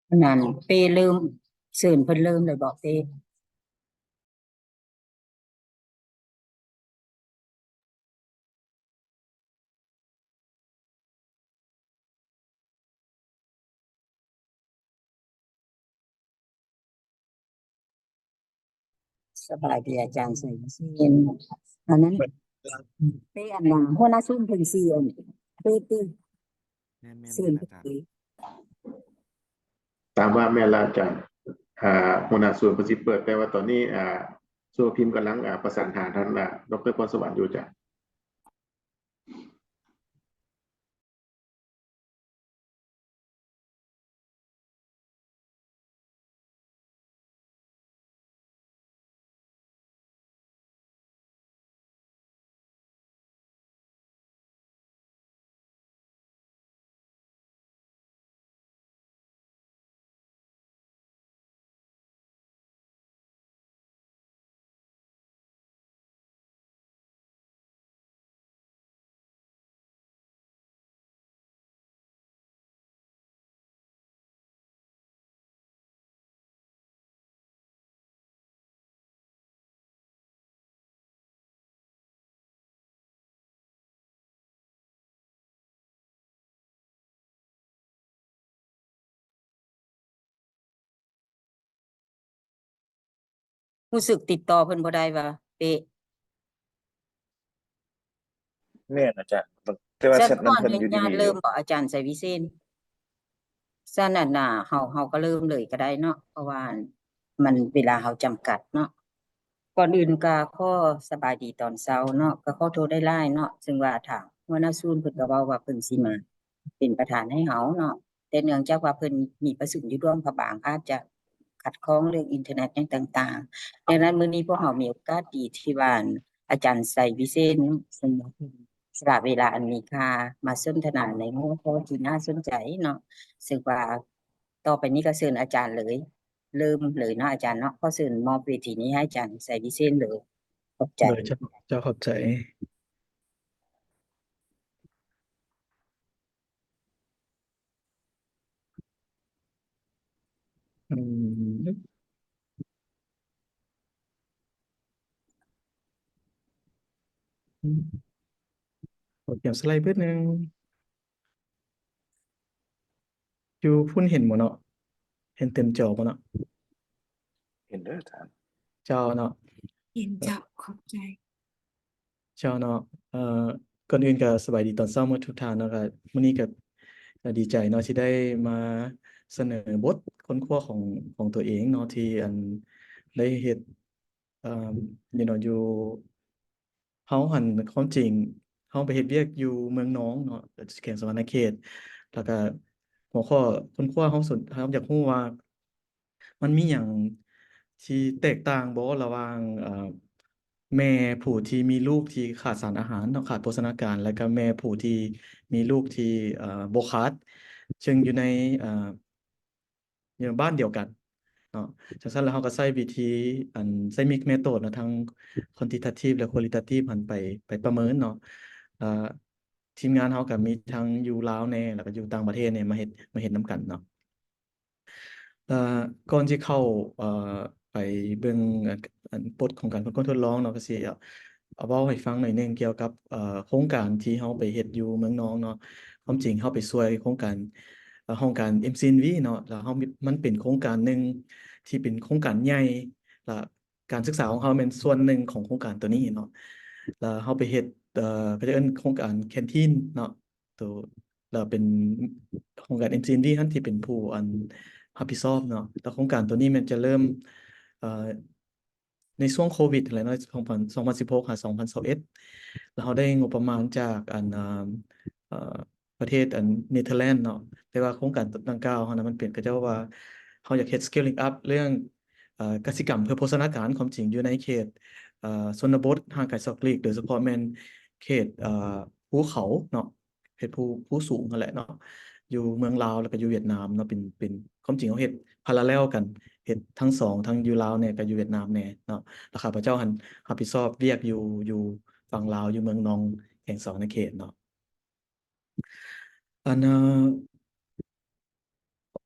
ອັນນັ້ນ ເປ້ເລີ່ມ ເຊີນເພິ່ນເລີ່ມເລີຍບໍເປ້? ສະບາຍດີອາຈານໄຊວິເຊນ. ອັນນັ້ນ ເປ້ອັນນາ ຫົວໜ້າສູນເພິ່ນຊິອັນ ເປ້ຕິ ແມ່ນໆ ເຊີນເພິ່ນຕິ. ຕາມວ່າແມ່ນລະອາຈານ ອາ ຫົວໜ້າສູນເພິ່ນຊິເປີດ, ແຕ່ວ່າຕອນນີ້ ອາ ສູນພິມກຳລັງ ອາ ປະສານຫາທ່ານ ອາ ດອກເຕີ ພອນສະຫວັນຢູ່ອາຈານ. ຮູ້ສຶກຕິດຕໍ່ເພິ່ນບໍ່ໄດ້ວ່າເປະ. ແມ່ນອາຈານ ແຕ່ວ່າແຊັດນຳເພິ່ນຢູ່ດີໆ ເລີ່ມບໍ່ ອາຈານໄຊວິເຊນ? ຊັ້ນອັນນ່າ ເຮົາ ເຮົາກໍເລີ່ມເລີຍກໍໄດ້ເນາະ ເພາະວ່າມັນເວລາເຮົາຈຳກັດເນາະ. ກ່ອນອື່ນກໍຂໍສະບາຍດີຕອນເຊົ້າເນາະ ກໍຂໍໂທດຫຼາຍໆເນາະ ເຊິ່ງວ່າທາງຫົວໜ້າສູນເພິ່ນກໍເວົ້າວ່າເພິ່ນຊິມາເປັນປະທານໃຫ້ເຮົາເນາະ ແຕ່ເນື່ອງຈາກວ່າເພິ່ນມີປະຊຸມຢູ່ຫຼວງພະບາງ ອາດຈະຂັດຂ້ອງເລື່ອງອິນເຕີເນັດຫຍັງຕ່າງໆ. ດັ່ງນັ້ນ ມື້ນີ້ພວກເຮົາມີໂອກາດດີທີ່ວ່າ ອາຈານໄຊວິເຊນ ເຊິ່ງສະຫຼະເວລາອັນມີຄ່າມາສົນທະນາໃນຫົວຂໍ້ທີ່ໜ້າສົນໃຈເນາະ ເຊິ່ງວ່າຕໍ່ໄປນີ້ກໍເຊີນອາຈານເລີຍ ເລີ່ມເລີຍເນາະອາຈານເນາະ. ຂໍເຊີນມອບເວທີນີ້ໃຫ້ອາຈານໄຊວິເຊນເລີຍ. ຂອບໃຈ. ໂດຍ ເຈົ້າ ເຈົ້າ ຂອບໃຈ. ອືມ ອືມ ຂໍກຽມສະໄລເບີດໜຶ່ງ. ຢູ່ພຸ້ນເຫັນບໍ່ເນາະ? ເຫັນເຕັມຈໍບໍ່ເນາະ? ເຫັນເດີອາຈານ. ເຈົ້າເນາະ ເຫັນເຈົ້າ ຂອບໃຈ. ເຈົ້າເນາະ ເອີ ກ່ອນອື່ນກໍສະບາຍດີຕອນເຊົ້າໝົດທຸກທ່ານເນາະ. ກໍມື້ນີ້ກໍ ກໍດີໃຈເນາະ ທີ່ໄດ້ມາສະເໜີບົດຄົ້ນຄວ້າຂອງ ຂອງຕົວເອງເນາະ ທີ່ອັນໄດ້ເຮັດ ເອີ ຢູ່ເນາະ ຢູ່ ເຮົາຫັ້ນ ຄວາມຈິງເຮົາໄປເຮັດວຽກຢູ່ເມືອງນອງເນາະ ແຂວງສະຫວັນນະເຂດ ແລ້ວກະຫົວຂໍ້ຄົ້ນຄວ້າເຮົາສົນ ເຮົາຢາກຮູ້ວ່າ ມັນມີຫຍັງທີ່ແຕກຕ່າງບໍ່ລະຫວ່າງ ເອີ ແມ່ຜູ້ທີ່ມີລູກທີ່ຂາດສານອາຫານເນາະ ຂາດໂພຊະນາການ ແລ້ວກະແມ່ຜູ້ທີ່ມີລູກທີ່ ເອີ ບໍ່ຂາດ ເຊິ່ງຢູ່ໃນ ເອີ ຢູ່ບ້ານດຽວກັນເນາະ. ຈັ່ງຊັ້ນແລ້ວເຮົາກໍໃຊ້ວິທີ ອັນ ໃຊ້ mixed method ເນາະ ທັງ quantitative ແລະ qualitative ຫັ້ນໄປ ໄປປະເມີນເນາະ. ເອີ ທີມງານເຮົາກໍມີທັງຢູ່ລາວແດ່ ແລ້ວກໍຢູ່ຕ່າງປະເທດແດ່ ມາເຮັດ ມາເຮັດນຳກັນເນາະ. ເອີ ກ່ອນຊິເຂົ້າ ເອີ ໄປເບິ່ງ ອັນ ອັນ ບົດຂອງການຄົ້ນຄວ້າທົດລອງເນາະ ກໍຊິ ເອີ ເວົ້າໃຫ້ຟັງໜ້ອຍໜຶ່ງກ່ຽວກັບ ເອີ ໂຄງການທີ່ເຮົາໄປເຮັດຢູ່ເມືອງນອງເນາະ. ຄວາມຈິງເຮົາໄປຊ່ວຍໂຄງການ ເອີ ໂຄງການ ເອັມຊີເອັນວີ ເນາະ ແລ້ວເຮົາມີ ມັນເປັນໂຄງການໜຶ່ງທີ່ເປັນໂຄງການໃຫຍ່ ແລ້ວການສຶກສາຂອງເຮົາແມ່ນສ່ວນໜຶ່ງຂອງໂຄງການໂຕນີ້ເນາະ. ແລ້ວເຮົາໄປເຮັດ ເອີ ເຂົາຈະເອີ້ນໂຄງການແຄນທີນເນາະ ໂຕ ແລ້ວເປັນໂຄງການ ເອັມຊີເອັນວີ ຫັ້ນທີ່ເປັນຜູ້ ອັນ ຮັບຜິດຊອບເນາະ. ແລ້ວໂຄງການໂຕນີ້ແມ່ນຈະເລີ່ມ ເອີ ໃນຊ່ວງໂຄວິດຫັ້ນແຫຼະເນາະ ສອງພັນ ສອງພັນສິບຫົກຫາສອງພັນຊາວເອັດ ແລ້ວເຮົາໄດ້ງົບປະມານຈາກ ອັນ ເອີ ເອີ ປະເທດ ອັນ ເນເທີແລນເນາະ. ແຕ່ວ່າໂຄງການດັ່ງກ່າວຫັ້ນນະ ມັນເປັນ ເຂົາເຈົ້າວ່າ ເຮົາຢາກເຮັດ scaling up ເລື່ອງ ເອີ ກະສິກຳເພື່ອໂພຊະນາການ. ຄວາມຈິງຢູ່ໃນເຂດ ເອີ ຊົນນະບົດ ຫ່າງໄກສອກຫຼີກ ໂດຍສະເພາະແມ່ນເຂດ ເອີ ພູເຂົາເນາະ ເຂດພູ ພູສູງຫັ້ນແຫຼະເນາະ ຢູ່ເມືອງລາວ ແລ້ວກໍຢູ່ຫວຽດນາມເນາະ. ເປັນ ເປັນ ຄວາມຈິງເຮົາເຮັດ parallel ກັນ ເຮັດທັງສອງ ທັງຢູ່ລາວແດ່ ກໍຢູ່ຫວຽດນາມແດ່ເນາະ. ແລ້ວຂ້າພະເຈົ້າຫັ້ນຮັບຜິດຊອບວຽກຢູ່ ຢູ່ຝັ່ງລາວ ຢູ່ເມືອງນອງ ແຂວງສະຫວັນນະເຂດເນາະ. ອັນ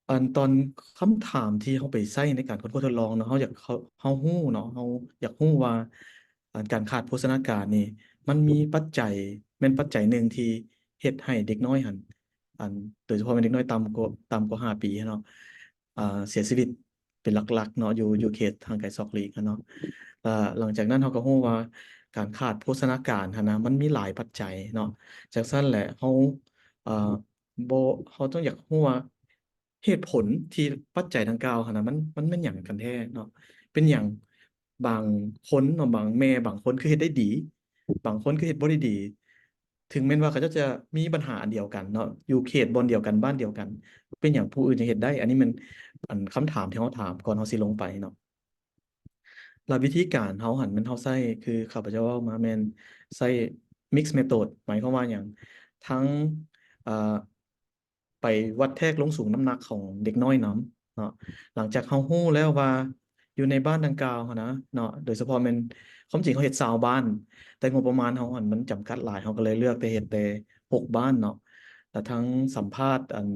ເອີ ອັນຕອນຄຳຖາມທີ່ເຮົາໄປໃຊ້ໃນການຄົ້ນຄວ້າທົດລອງເນາະ ເຮົາຢາກ ເຮົາ ເຮົາຮູ້ເນາະ ເຮົາຢາກຮູ້ວ່າ ອັນການຂາດໂພຊະນາການນີ້ ມັນມີປັດໄຈ ແມ່ນປັດໄຈໜຶ່ງທີ່ເຮັດໃຫ້ເດັກນ້ອຍຫັ້ນ ອັນ ໂດຍສະເພາະແມ່ນເດັກນ້ອຍຕ່ຳກວ່າ ຕ່ຳກວ່າຫ້າປີເນາະ ອ່າ ເສຍຊີວິດເປັນຫຼັກໆເນາະ ຢູ່ ຢູ່ເຂດຫ່າງໄກສອກຫຼີກຫັ້ນເນາະ. ແລ້ວຫຼັງຈາກນັ້ນເຮົາກໍຮູ້ວ່າ ການຂາດໂພຊະນາການຫັ້ນນະ ມັນມີຫຼາຍປັດໄຈເນາະ. ຈັ່ງຊັ້ນແຫຼະ ເຮົາ ເອີ ບໍ່ ເຮົາຕ້ອງຢາກຮູ້ວ່າ ເຫດຜົນທີ່ປັດໄຈດັ່ງກ່າວຫັ້ນນະ ມັນ ມັນແມ່ນຫຍັງກັນແທ້ເນາະ? ເປັນຫຍັງບາງຄົນເນາະ ບາງແມ່ບາງຄົນຄືເຮັດໄດ້ດີ ບາງຄົນຄືເຮັດບໍ່ໄດ້ດີ ເຖິງແມ່ນວ່າເຂົາເຈົ້າຈະມີບັນຫາອັນດຽວກັນເນາະ ຢູ່ເຂດບ່ອນດຽວກັນ ບ້ານດຽວກັນ ເປັນຫຍັງຜູ້ອື່ນຈະເຮັດໄດ້? ອັນນີ້ແມ່ນ ອັນ ຄຳຖາມທີ່ເຮົາຖາມກ່ອນເຮົາຊິລົງໄປເນາະ. ແລ້ວວິທີການເຮົາຫັ້ນ ແມ່ນເຮົາໃຊ້ ຄືຂ້າພະເຈົ້າເວົ້າມາແມ່ນໃຊ້ mixed method ໝາຍຄວາມວ່າຫຍັງ? ທັງ ເອີ ໄປວັດແທກລົງສູງນ້ຳໜັກຂອງເດັກນ້ອຍນຳເນາະ. ຫຼັງຈາກເຮົາຮູ້ແລ້ວວ່າຢູ່ໃນບ້ານດັ່ງກ່າວຫັ້ນນະເນາະ ໂດຍສະເພາະແມ່ນ ຄວາມຈິງເຮົາເຮັດຊາວບ້ານ ແຕ່ງົບປະມານເຮົາຫັ້ນມັນຈຳກັດຫຼາຍ ເຮົາກໍເລີຍເລືອກແຕ່ເຮັດແຕ່ຫົກບ້ານເນາະ. ແລ້ວທັງສຳພາດ ອັນ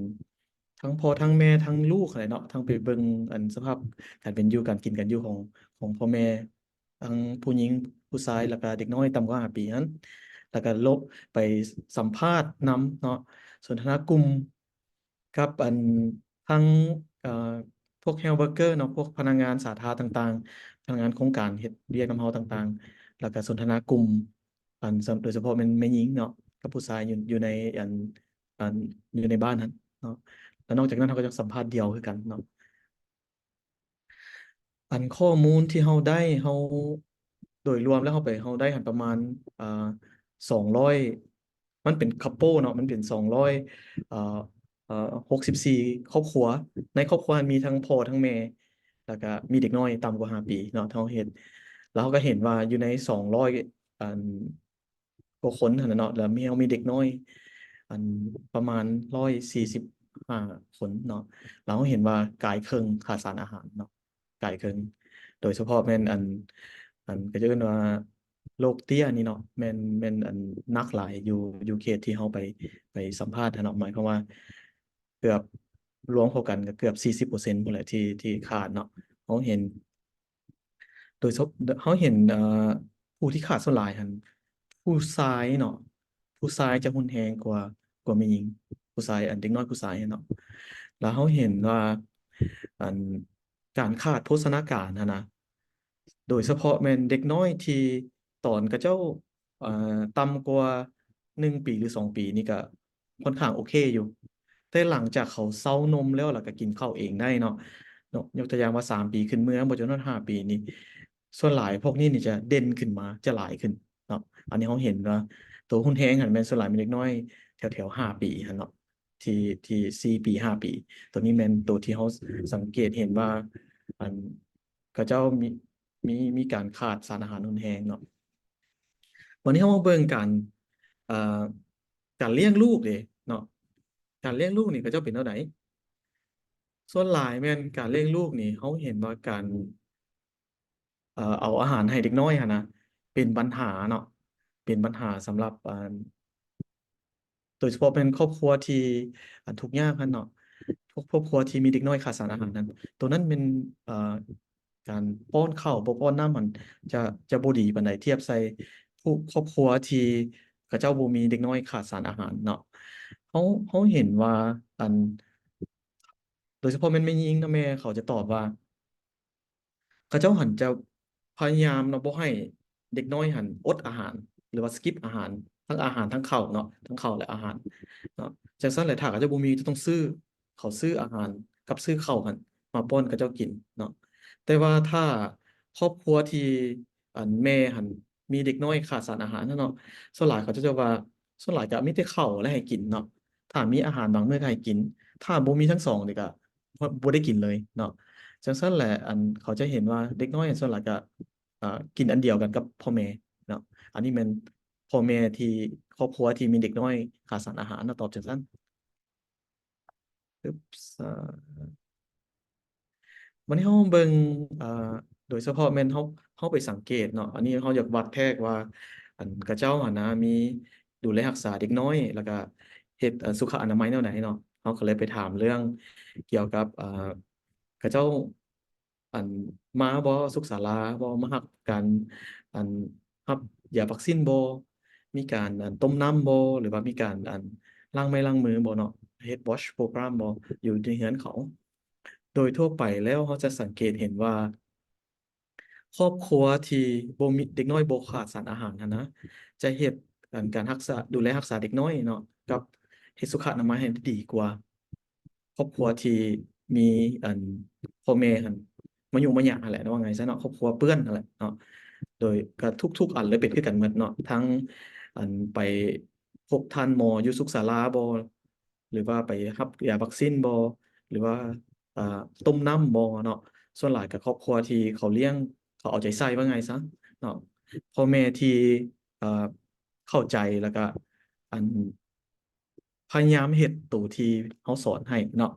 ທັງພໍ່ທັງແມ່ທັງລູກຫັ້ນແຫຼະເນາະ ທັງໄປເບິ່ງ ອັນ ສະພາບການເປັນຢູ່ການກິນການຢູ່ຂອງ ຂອງພໍ່ແມ່ ທັງຜູ້ຍິງຜູ້ຊາຍ ແລ້ວກະເດັກນ້ອຍຕ່ຳກວ່າຫ້າປີຫັ້ນ ແລ້ວກະລົງໄປສຳພາດນຳເນາະ ສົນທະນາກຸ່ມກັບ ອັນ ທັງ ເອີ ພວກ health worker ເນາະ ພວກພະນັກງານສາທາຕ່າງໆ ພະນັກງານໂຄງການເຮັດວຽກນຳເຮົາຕ່າງໆ ແລ້ວກະສົນທະນາກຸ່ມ ອັນ ໂດຍສະເພາະແມ່ນແມ່ຍິງເນາະ ກັບຜູ້ຊາຍຢູ່ ຢູ່ໃນ ອັນ ອັນ ຢູ່ໃນບ້ານຫັ້ນເນາະ. ແລ້ວນອກຈາກນັ້ນເຮົາກໍຍັງສຳພາດດ່ຽວຄືກັນເນາະ. ອັນຂໍ້ມູນທີ່ເຮົາໄດ້ ເຮົາ ໂດຍລວມແລ້ວເຮົາໄປ ເຮົາໄດ້ຫັ້ນປະມານ ອ່າ ສອງຮ້ອຍ ມັນເປັນ couple ເນາະ ມັນເປັນ ສອງຮ້ອຍ ເອີ ເອີ ຫົກສິບສີ່ຄອບຄົວ ໃນຄອບຄົວມີທັງພໍ່ທັງແມ່ ແລ້ວກະມີເດັກນ້ອຍຕ່ຳກວ່າຫ້າປີເນາະ ເຮົາເຮັດ ແລ້ວເຮົາກໍເຫັນວ່າຢູ່ໃນ ສອງຮ້ອຍ ອັນ ກວ່າຄົນຫັ້ນນະເນາະ ແລ້ວມີ ເຮົາມີເດັກນ້ອຍ ອັນ ປະມານ ຮ້ອຍສີ່ສິບຫ້າຄົນເນາະ ແລ້ວເຮົາເຫັນວ່າກາຍເຄິ່ງຂາດສານອາຫານເນາະ ກາຍເຄິ່ງ ໂດຍສະເພາະແມ່ນ ອັນ ອັນ ເຂົາເອີ້ນວ່າໂລກເຕ້ຍນີ້ເນາະ ແມ່ນ ແມ່ນ ອັນ ໜັກຫຼາຍ ຢູ່ ຢູ່ເຂດທີ່ເຮົາໄປ ໄປສຳພາດຫັ້ນເນາະ ໝາຍຄວາມວ່າເກືອບ ລວມເຂົ້າກັນກໍເກືອບສີ່ສິບເປີເຊັນພຸ້ນແຫຼະ ທີ່ ທີ່ຂາດເນາະ ເຮົາເຫັນ ໂດຍສະ ເຮົາເຫັນ ເອີ ຜູ້ທີ່ຂາດສ່ວນຫຼາຍຫັ້ນ ຜູ້ຊາຍເນາະ ຜູ້ຊາຍຈະຮຸນແຮງກວ່າ ກວ່າແມ່ຍິງ ຜູ້ຊາຍ ອັນ ເດັກນ້ອຍຜູ້ຊາຍເນາະ ແລ້ວເຮົາເຫັນວ່າ ອັນ ການຂາດໂພຊະນາການຫັ້ນນະ ໂດຍສະເພາະແມ່ນເດັກນ້ອຍທີ່ຕອນເຂົາເຈົ້າ ເອີ ຕ່ຳກວ່າໜຶ່ງປີ ຫຼື ສອງປີນີ້ກະ ຂ້ອນຂ້າງໂອເຄຢູ່ ແຕ່ຫຼັງຈາກເຂົາເຊົານົມແລ້ວ ແລ້ວກໍກິນເຂົ້າເອງໄດ້ເນາະ ເນາະ ຍົກຕົວຢ່າງວ່າສາມປີຂຶ້ນເມືອ ບໍ່ຈົນຮອດຫ້າປີນີ້ ສ່ວນຫຼາຍພວກນີ້ນີ້ຈະເດັ່ນຂຶ້ນມາ ຈະຫຼາຍຂຶ້ນເນາະ. ອັນນີ້ເຮົາເຫັນວ່າໂຕຮຸນແຮງຫັ້ນແມ່ນສ່ວນຫຼາຍແມ່ນເດັກນ້ອຍແຖວໆຫ້າປີຫັ້ນເນາະ ທີ່ ທີ່ສີ່ປີຫ້າປີ ໂຕນີ້ແມ່ນໂຕທີ່ເຮົາສັງເກດເຫັນວ່າ ອັນ ເຂົາເຈົ້າມີ ມີ ມີການຂາດສານອາຫານຮຸນແຮງເນາະ. ບັດນີ້ເຮົາມາເບິ່ງການ ເອີ ການລ້ຽງລູກເດເນາະ ການລ້ຽງລູກນີ້ເຂົາເຈົ້າເປັນແນວໃດ? ສ່ວນຫຼາຍແມ່ນການລ້ຽງລູກນີ້ ເຮົາເຫັນວ່າການ ເອີ ເອົາອາຫານໃຫ້ເດັກນ້ອຍຫັ້ນນະ ເປັນບັນຫາເນາະ ເປັນບັນຫາສຳລັບ ອັນ ໂດຍສະເພາະແມ່ນຄອບຄົວທີ່ ອັນ ທຸກຍາກຫັ້ນເນາະ ພວກຄອບຄົວທີ່ມີເດັກນ້ອຍຂາດສານອາຫານນັ້ນ ໂຕນັ້ນແມ່ນ ເອີ ການປ້ອນເຂົ້າ ບໍ່ປ້ອນນ້ຳຫັ້ນ ຈະ ຈະບໍ່ດີປານໃດ ທຽບໃສ່ພວກຄອບຄົວທີ່ເຂົາເຈົ້າບໍ່ມີເດັກນ້ອຍຂາດສານອາຫານເນາະ. ເຮົາ ເຮົາເຫັນວ່າ ອັນ ໂດຍສະເພາະແມ່ນແມ່ຍິງເນາະ ແມ່ເຂົາຈະຕອບວ່າ ເຂົາເຈົ້າຫັ້ນຈະພະຍາຍາມເນາະ ບໍ່ໃຫ້ເດັກນ້ອຍຫັ້ນອົດອາຫານ ຫຼືວ່າ skip ອາຫານ ທັງອາຫານ ທັງເຂົ້າເນາະ ທັງເຂົ້າ ແລະ ອາຫານເນາະ. ຈັ່ງຊັ້ນແຫຼະ ຖ້າເຂົາເຈົ້າບໍ່ມີ ຈະຕ້ອງຊື້ ເຂົາຊື້ອາຫານກັບຊື້ເຂົ້າຫັ້ນມາປ້ອນເຂົາເຈົ້າກິນເນາະ. ແຕ່ວ່າຖ້າຄອບຄົວທີ່ ອັນ ແມ່ຫັ້ນມີເດັກນ້ອຍຂາດສານອາຫານຫັ້ນເນາະ ສ່ວນຫຼາຍເຂົາເຈົ້າຈະວ່າ ສ່ວນຫຼາຍກະມີແຕ່ເຂົ້າແລະໃຫ້ກິນເນາະ ຖ້າມີອາຫານບາງມື້ກະໃຫ້ກິນ ຖ້າບໍ່ມີທັງສອງນີ້ກະ ບໍ່ ບໍ່ໄດ້ກິນເລີຍເນາະ. ຈັ່ງຊັ້ນແຫຼະ ອັນ ເຂົາຈະເຫັນວ່າເດັກນ້ອຍສ່ວນຫຼາຍກະ ເອີ ກິນອັນດຽວກັນກັບພໍ່ແມ່ເນາະ. ອັນນີ້ແມ່ນພໍ່ແມ່ທີ່ ຄອບຄົວທີ່ມີເດັກນ້ອຍຂາດສານອາຫານເນາະ ຕອບຈັ່ງຊັ້ນ. ອຶບ ສາ ບັດນີ້ເຮົາເບິ່ງ ເອີ ໂດຍສະເພາະແມ່ນເຮົາ ເຮົາໄປສັງເກດເນາະ ອັນນີ້ເຮົາຢາກວັດແທກວ່າ ອັນ ເຂົາເຈົ້າຫັ້ນນະ ມີ ດູແລຮັກສາເດັກນ້ອຍ ແລ້ວກະເຮັດ ເອີ ສຸຂະອະນາໄມແນວໃດເນາະ. ເຮົາກໍເລີຍໄປຖາມເລື່ອງກ່ຽວກັບ ເອີ ເຂົາເຈົ້າ ອັນ ມາບໍ່ ສຸກສາລາບໍ່ ມາຮັບການ ອັນ ຮັບຢາວັກຊິນບໍ່ ມີການ ອັນ ຕົ້ມນ້ຳບໍ່ ຫຼືວ່າມີການ ອັນ ລ້າງໄມ້ລ້າງມືບໍ່ເນາະ ເຮັດ WASH program ບໍ່ ຢູ່ໃນເຮືອນເຂົາ. ໂດຍທົ່ວໄປແລ້ວເຮົາຈະສັງເກດເຫັນວ່າ ຄອບຄົວທີ່ບໍ່ມີ ເດັກນ້ອຍບໍ່ຂາດສານອາຫານຫັ້ນນະ ຈະເຮັດ ອັນ ການຮັກສາ ດູແລຮັກສາເດັກນ້ອຍເນາະ ກັບເຮັດສຸຂະອະນາໄມໃຫ້ໄດ້ດີກວ່າ ຄອບຄົວທີ່ມີ ອັນ ພໍ່ແມ່ຫັ້ນມາຍຸມາຍະຫັ້ນແຫຼະ ວ່າງ່າຍຊະເນາະ ຄອບຄົວເປື້ອນຫັ້ນແຫຼະເນາະ. ໂດຍກໍທຸກໆອັນເລີຍເປັນຄືກັນໝົດເນາະ ທັງ ອັນ ໄປພົບທ່ານໝໍຢູ່ສຸກສາລາບໍ່ ຫຼືວ່າໄປຮັບຢາວັກຊິນບໍ່ ຫຼືວ່າ ອ່າ ຕົ້ມນ້ຳບໍ່ເນາະ. ສ່ວນຫຼາຍກໍຄອບຄົວທີ່ເຂົາລ້ຽງ ເຂົາເອົາໃຈໃສ່ ວ່າງ່າຍຊະເນາະ ພໍ່ແມ່ທີ່ ເອີ ເຂົ້າໃຈ ແລ້ວກະ ອັນ ພະຍາຍາມເຮັດໂຕທີ່ເຮົາສອນໃຫ້ເນາະ.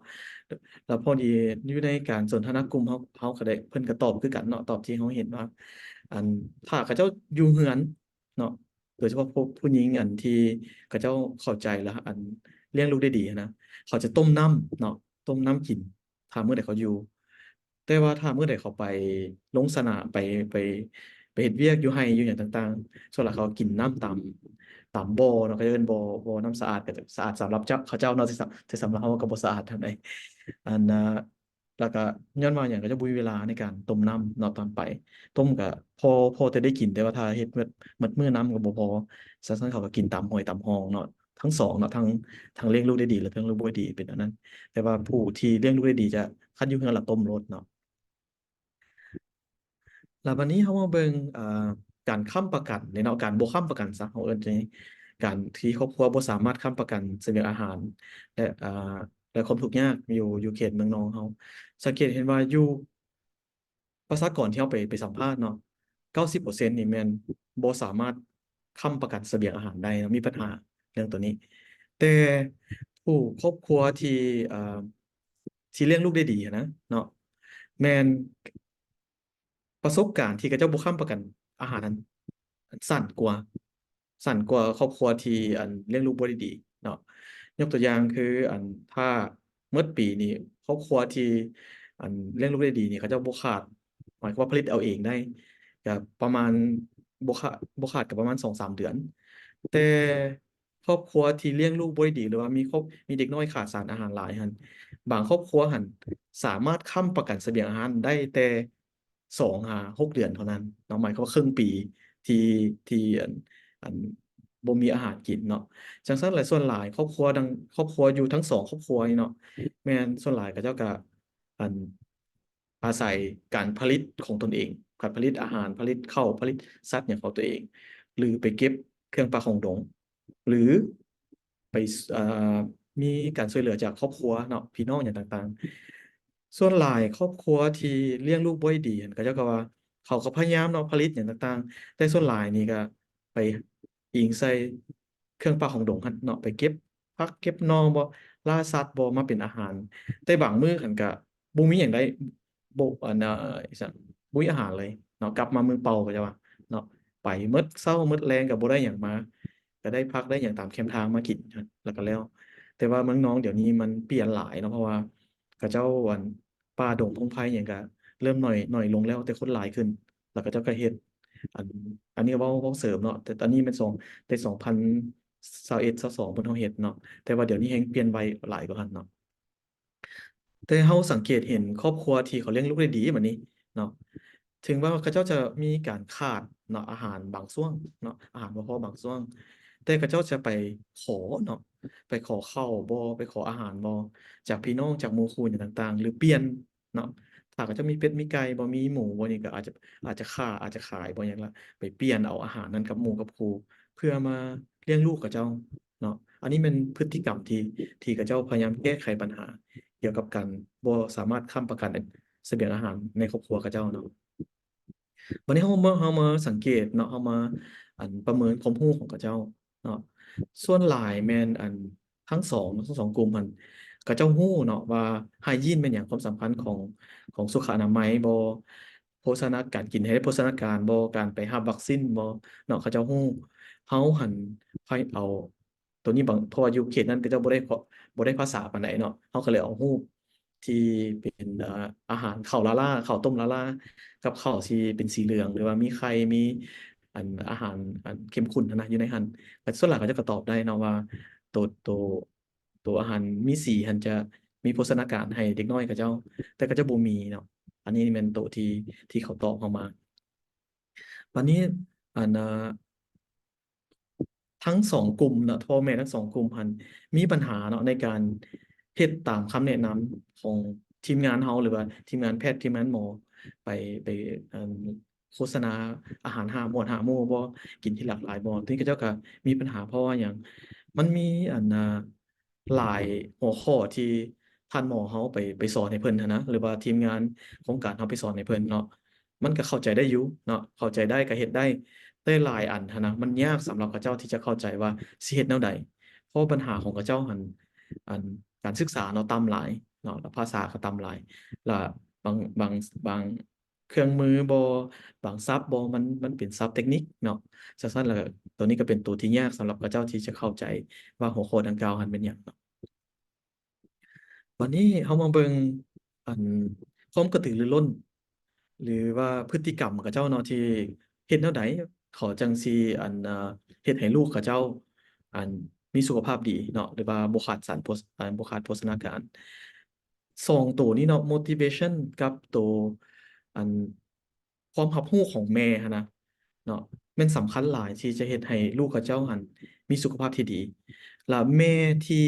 ແລ້ວພໍດີຢູ່ໃນການສົນທະນາກຸ່ມເຮົາ ເຮົາກໍໄດ້ ເພິ່ນກໍຕອບຄືກັນເນາະ ຕອບທີ່ເຮົາເຫັນວ່າ ອັນ ຖ້າເຂົາເຈົ້າຢູ່ເຮືອນເນາະ ໂດຍສະເພາະພວກຜູ້ຍິງ ອັນທີ່ເຂົາເຈົ້າເຂົ້າໃຈ ແລະ ອັນລ້ຽງລູກໄດ້ດີຫັ້ນນະ ເຂົາຈະຕົ້ມນ້ຳເນາະ ຕົ້ມນ້ຳກິນ ຖ້າມື້ໃດເຂົາຢູ່. ແຕ່ວ່າຖ້າມື້ໃດເຂົາໄປລົງສະໜາມ ໄປ ໄປ ໄປເຮັດວຽກຢູ່ໄຮ່ຢູ່ຫຍັງຕ່າງໆ ສ່ວນຫຼາຍເຂົາກິນນ້ຳຕາມ ຕາມບໍ່ເນາະ ເຂົາເອີ້ນບໍ່ ບໍ່ນ້ຳສະອາດ ກໍສະອາດສຳລັບເຂົາເຈົ້າເນາະ ແຕ່ສຳ ແຕ່ສຳລັບເຮົາກໍບໍ່ສະອາດເທົ່າໃດ. ອັນ ແລ້ວກໍຍ້ອນວ່າຫຍັງ ເຂົາເຈົ້າບໍ່ມີເວລາໃນການຕົ້ມນ້ຳເນາະ ຕອນໄປ ຕົ້ມກໍພໍ ພໍແຕ່ໄດ້ກິນ ແຕ່ວ່າຖ້າເຮັດໝົດ ໝົດມື້ນ້ຳກໍບໍ່ພໍ ສະນັ້ນເຂົາກໍກິນຕາມຫ້ວຍຕາມຮ່ອງເນາະ ທັງສອງເນາະ ທັງ ທັງລ້ຽງລູກໄດ້ດີ ແລະ ທັງລ້ຽງລູກບໍ່ໄດ້ດີ ເປັນອັນນັ້ນ. ແຕ່ວ່າຜູ້ທີ່ລ້ຽງລູກໄດ້ດີຈະຄັນຢູ່ເຮືອນລະຕົ້ມໂລດເນາະ. ແລ້ວບັດນີ້ເຮົາມາເບິ່ງ ເອີ ການຄ້ຳປະກັນເນາະ ການບໍ່ຄ້ຳປະກັນຊະ ເຮົາເອີ້ນຈັ່ງນີ້ ການທີ່ຄອບຄົວບໍ່ສາມາດຄ້ຳປະກັນສະບຽງອາຫານ ແລະ ເອີ ແລະ ຄວາມທຸກຍາກຢູ່ ຢູ່ເຂດເມືອງນອງເຮົາ ສັງເກດເຫັນວ່າຢູ່ ປະຊາກອນທີ່ເຮົາໄປ ໄປສຳພາດເນາະ ເກົ້າສິບເປີເຊັນນີ້ແມ່ນບໍ່ສາມາດຄ້ຳປະກັນສະບຽງອາຫານໄດ້ເນາະ ມີບັນຫາເລື່ອງໂຕນີ້. ແຕ່ຜູ້ຄອບຄົວທີ່ ເອີ ທີ່ລ້ຽງລູກໄດ້ດີຫັ້ນນະເນາະ ແມ່ນປະສົບການທີ່ເຂົາເຈົ້າບໍ່ຄ້ຳປະກັນອາຫານຫັ້ນ ສັ້ນກວ່າ ສັ້ນກວ່າຄອບຄົວທີ່ ອັນ ລ້ຽງລູກບໍ່ໄດ້ດີເນາະ. ຍົກຕົວຢ່າງຄື ອັນ ຖ້າໝົດປີນີ້ ຄອບຄົວທີ່ ອັນ ລ້ຽງລູກໄດ້ດີນີ້ ເຂົາເຈົ້າບໍ່ຂາດ ໝາຍຄວາມວ່າຜະລິດເອົາເອງໄດ້ ກໍປະມານ ບໍ່ຂາດ ບໍ່ຂາດກໍປະມານສອງສາມເດືອນ. ແຕ່ຄອບຄົວທີ່ລ້ຽງລູກບໍ່ໄດ້ດີ ຫຼືວ່າມີຄອບ ມີເດັກນ້ອຍຂາດສານອາຫານຫຼາຍຫັ້ນ ບາງຄອບຄົວຫັ້ນສາມາດຄ້ຳປະກັນສະບຽງອາຫານໄດ້ແຕ່ ສອງຫາຫົກເດືອນເທົ່ານັ້ນເນາະ ໝາຍຄວາມວ່າເຄິ່ງປີທີ່ ທີ່ ອັນ ອັນ ບໍ່ມີອາຫານກິນເນາະ. ຈັ່ງຊັ້ນແຫຼະ ສ່ວນຫຼາຍຄອບຄົວດັ່ງ ຄອບຄົວຢູ່ທັງສອງຄອບຄົວນີ້ເນາະ ແມ່ນສ່ວນຫຼາຍເຂົາເຈົ້າກະ ອັນ ອາໄສການຜະລິດຂອງຕົນເອງ ການຜະລິດອາຫານ ຜະລິດເຂົ້າ ຜະລິດສັດຫຍັງຂອງຕົວເອງ ຫຼືໄປເກັບເຄື່ອງປ່າຂອງດົງ ຫຼື ໄປ ເອີ ມີການຊ່ວຍເຫຼືອຈາກຄອບຄົວເນາະ ພີ່ນ້ອງຫຍັງຕ່າງໆ. ສ່ວນຫຼາຍຄອບຄົວທີ່ລ້ຽງລູກບໍ່ໄດ້ດີຫັ້ນ ເຂົາເຈົ້າກໍວ່າ ເຂົາກໍພະຍາຍາມເນາະ ຜະລິດຫຍັງຕ່າງໆ ແຕ່ສ່ວນຫຼາຍນີ້ກໍໄປອີງໃສ່ເຄື່ອງປ່າຂອງດົງຫັ້ນເນາະ ໄປເກັບຜັກເກັບໜໍ່ບໍ່ ລ່າສັດບໍ່ ມາເປັນອາຫານ. ແຕ່ບາງມື້ຫັ້ນກໍບໍ່ມີຫຍັງໄດ້ ບໍ່ ອັນ ເອີ ອີຫຍັງ ບໍ່ມີອາຫານເລີຍເນາະ ກັບມາມືເປົ່າ ເຂົາເຈົ້າວ່າເນາະ ໄປໝົດເຊົ້າໝົດແລງກໍບໍ່ໄດ້ຫຍັງມາ ກໍໄດ້ຜັກໄດ້ຫຍັງຕາມແຄມທາງມາກິນ ແລ້ວກໍແລ້ວ. ແຕ່ວ່າເມືອງນອງດຽວນີ້ມັນປ່ຽນຫຼາຍເນາະ ເພາະວ່າເຂົາເຈົ້າ ອັນ ປ່າດົງພົງໄພຫຍັງກໍເລີ່ມໜ້ອຍ ໜ້ອຍລົງແລ້ວ ແຕ່ຄົນຫຼາຍຂຶ້ນ ແລ້ວເຂົາເຈົ້າກໍເຮັດ ອັນ ອັນນີ້ເວົ້າ ເວົ້າເສີມເນາະ ແຕ່ອັນນີ້ແມ່ນສອງ ແຕ່ສອງພັນຊາວເອັດ ຊາວສອງ ເພິ່ນເຮົາເຮັດເນາະ ແຕ່ວ່າດຽວນີ້ແຮ່ງປ່ຽນໄວຫຼາຍກວ່າຫັ້ນເນາະ. ແຕ່ເຮົາສັງເກດເຫັນຄອບຄົວທີ່ເຂົາລ້ຽງລູກໄດ້ດີບັດນີ້ເນາະ ເຖິງວ່າເຂົາເຈົ້າຈະມີການຂາດເນາະ ອາຫານບາງຊ່ວງເນາະ ອາຫານບໍ່ພໍບາງຊ່ວງ ແຕ່ເຂົາເຈົ້າຈະໄປຂໍເນາະ ໄປຂໍເຂົ້າບໍ່ ໄປຂໍອາຫານບໍ່ ຈາກພີ່ນ້ອງ ຈາກໝູ່ຄູ່ຫຍັງຕ່າງໆ ຫຼືປ່ຽນເນາະ ຖ້າເຂົາເຈົ້າມີເປັດມີໄກ່ບໍ່ ມີໝູບໍ່ ນີ້ກໍອາດຈະ ອາດຈະຂ້າ ອາດຈະຂາຍບໍ່ຫຍັງລະ ໄປປ່ຽນເອົາອາຫານນັ້ນກັບໝູ່ກັບຄູ່ ເພື່ອມາລ້ຽງລູກເຂົາເຈົ້າ ເນາະ ອັນນີ້ແມ່ນພຶດຕິກຳທີ່ ທີ່ເຂົາເຈົ້າພະຍາຍາມແກ້ໄຂບັນຫາ ກ່ຽວກັບການບໍ່ສາມາດຄ້ຳປະກັນສະບຽງອາຫານໃນຄອບຄົວເຂົາເຈົ້າເນາະ. ບັດນີ້ເຮົາມາ ເຮົາມາສັງເກດເນາະ ເຮົາມາ ອັນ ປະເມີນຄວາມຮູ້ຂອງເຂົາເຈົ້າເນາະ ສ່ວນຫຼາຍແມ່ນ ອັນ ທັງສອງ ທັງສອງກຸ່ມຫັ້ນ ເຂົາເຈົ້າຮູ້ເນາະວ່າໄຮຈີນແມ່ນຫຍັງ ຄວາມສຳຄັນຂອງ ຂອງສຸຂະອະນາໄມບໍ່ ໂພຊະນາ ການກິນໃຫ້ໄດ້ໂພຊະນາການບໍ່ ການໄປຮັບວັກຊິນບໍ່ເນາະ ເຂົາເຈົ້າຮູ້. ເຮົາຫັ້ນໄປເອົາ ໂຕນີ້ບາງ ເພາະວ່າຢູ່ເຂດນັ້ນເຂົາເຈົ້າບໍ່ໄດ້ ບໍ່ໄດ້ພາສາປານໃດເນາະ ເຮົາກໍເລີຍເອົາຮູບທີ່ເປັນ ເອີ ອາຫານເຂົ້າລ້າໆ ເຂົ້າຕົ້ມລ້າໆ ກັບເຂົ້າທີ່ເປັນສີເຫຼືອງ ຫຼືວ່າມີໄຂ່ ມີ ອັນ ອາຫານ ອັນ ເຂັ້ມຂຸ້ນຫັ້ນນະ ຢູ່ໃນຫັ້ນ ແລະ ສ່ວນຫຼາຍເຂົາເຈົ້າກໍຕອບໄດ້ເນາະວ່າ ໂຕ ໂຕ ໂຕອາຫານມີສີຫັ້ນຈະມີໂພຊະນາການໃຫ້ເດັກນ້ອຍເຂົາເຈົ້າ ແຕ່ເຂົາເຈົ້າບໍ່ມີເນາະ. ອັນນີ້ແມ່ນໂຕທີ່ ທີ່ເຂົາຕອບເຮົາມາ. ບາດນີ້ ອັນ ເອີ ທັງສອງກຸ່ມເນາະ ພໍ່ແມ່ທັງສອງກຸ່ມຫັ້ນມີບັນຫາເນາະ ໃນການເຮັດຕາມຄຳແນະນຳຂອງທີມງານເຮົາ ຫຼືວ່າທີມງານແພດ ທີມງານໝໍ ໄປ ໄປ ອັນ ໂຄສະນາອາຫານຫ້າໝວດຫ້າໝູ່ບໍ່ ກິນທີ່ຫຼາກຫຼາຍບໍ່. ໂຕນີ້ເຂົາເຈົ້າກໍມີບັນຫາ ເພາະວ່າຫຍັງ ມັນມີ ອັນ ນາ ຫຼາຍຫົວຂໍ້ທີ່ທ່ານໝໍເຮົາໄປ ໄປສອນໃຫ້ເພິ່ນຫັ້ນນະ ຫຼືວ່າທີມງານໂຄງການເຮົາໄປສອນໃຫ້ເພິ່ນເນາະ ມັນກໍເຂົ້າໃຈໄດ້ຢູ່ເນາະ ເຂົ້າໃຈໄດ້ກໍເຮັດໄດ້ ແຕ່ຫຼາຍອັນຫັ້ນນະ ມັນຍາກສຳລັບເຂົາເຈົ້າທີ່ຈະເຂົ້າໃຈວ່າຊິເຮັດແນວໃດ ເພາະບັນຫາຂອງເຂົາເຈົ້າຫັ້ນ ອັນ ການສຶກສາເນາະ ຕ່ຳຫຼາຍເນາະ ແລະ ພາສາກໍຕ່ຳຫຼາຍ ແລະ ບາງ ບາງ ບາງເຄື່ອງມືບໍ່ ບາງສັບບໍ່ ມັນ ມັນເປັນສັບເຕັກນິກເນາະ. ຈັ່ງຊັ້ນລະ ໂຕນີ້ກໍເປັນໂຕທີ່ຍາກສຳລັບເຂົາເຈົ້າທີ່ຈະເຂົ້າໃຈວ່າຫົວຂໍ້ດັ່ງກ່າວຫັ້ນແມ່ນຫຍັງເນາະ. ບັດນີ້ເຮົາມາເບິ່ງ ອັນ ຄວາມກະຕືລືລົ້ນ ຫຼືວ່າພຶດຕິກຳເຂົາເຈົ້າເນາະ ທີ່ເຮັດແນວໃດເຂົາຈັ່ງຊິ ອັນ ເຮັດໃຫ້ລູກເຂົາເຈົ້າ ອັນ ມີສຸຂະພາບດີເນາະ ຫຼືວ່າບໍ່ຂາດສານໂພ ອັນ ບໍ່ຂາດໂພຊະນາການ. ສອງໂຕນີ້ເນາະ motivation ກັບໂຕ ອັນ ຄວາມຮັບຮູ້ຂອງແມ່ຫັ້ນນະເນາະ ແມ່ນສຳຄັນຫຼາຍທີ່ຈະເຮັດໃຫ້ລູກເຂົາເຈົ້າຫັ້ນມີສຸຂະພາບທີ່ດີ ລະແມ່ທີ່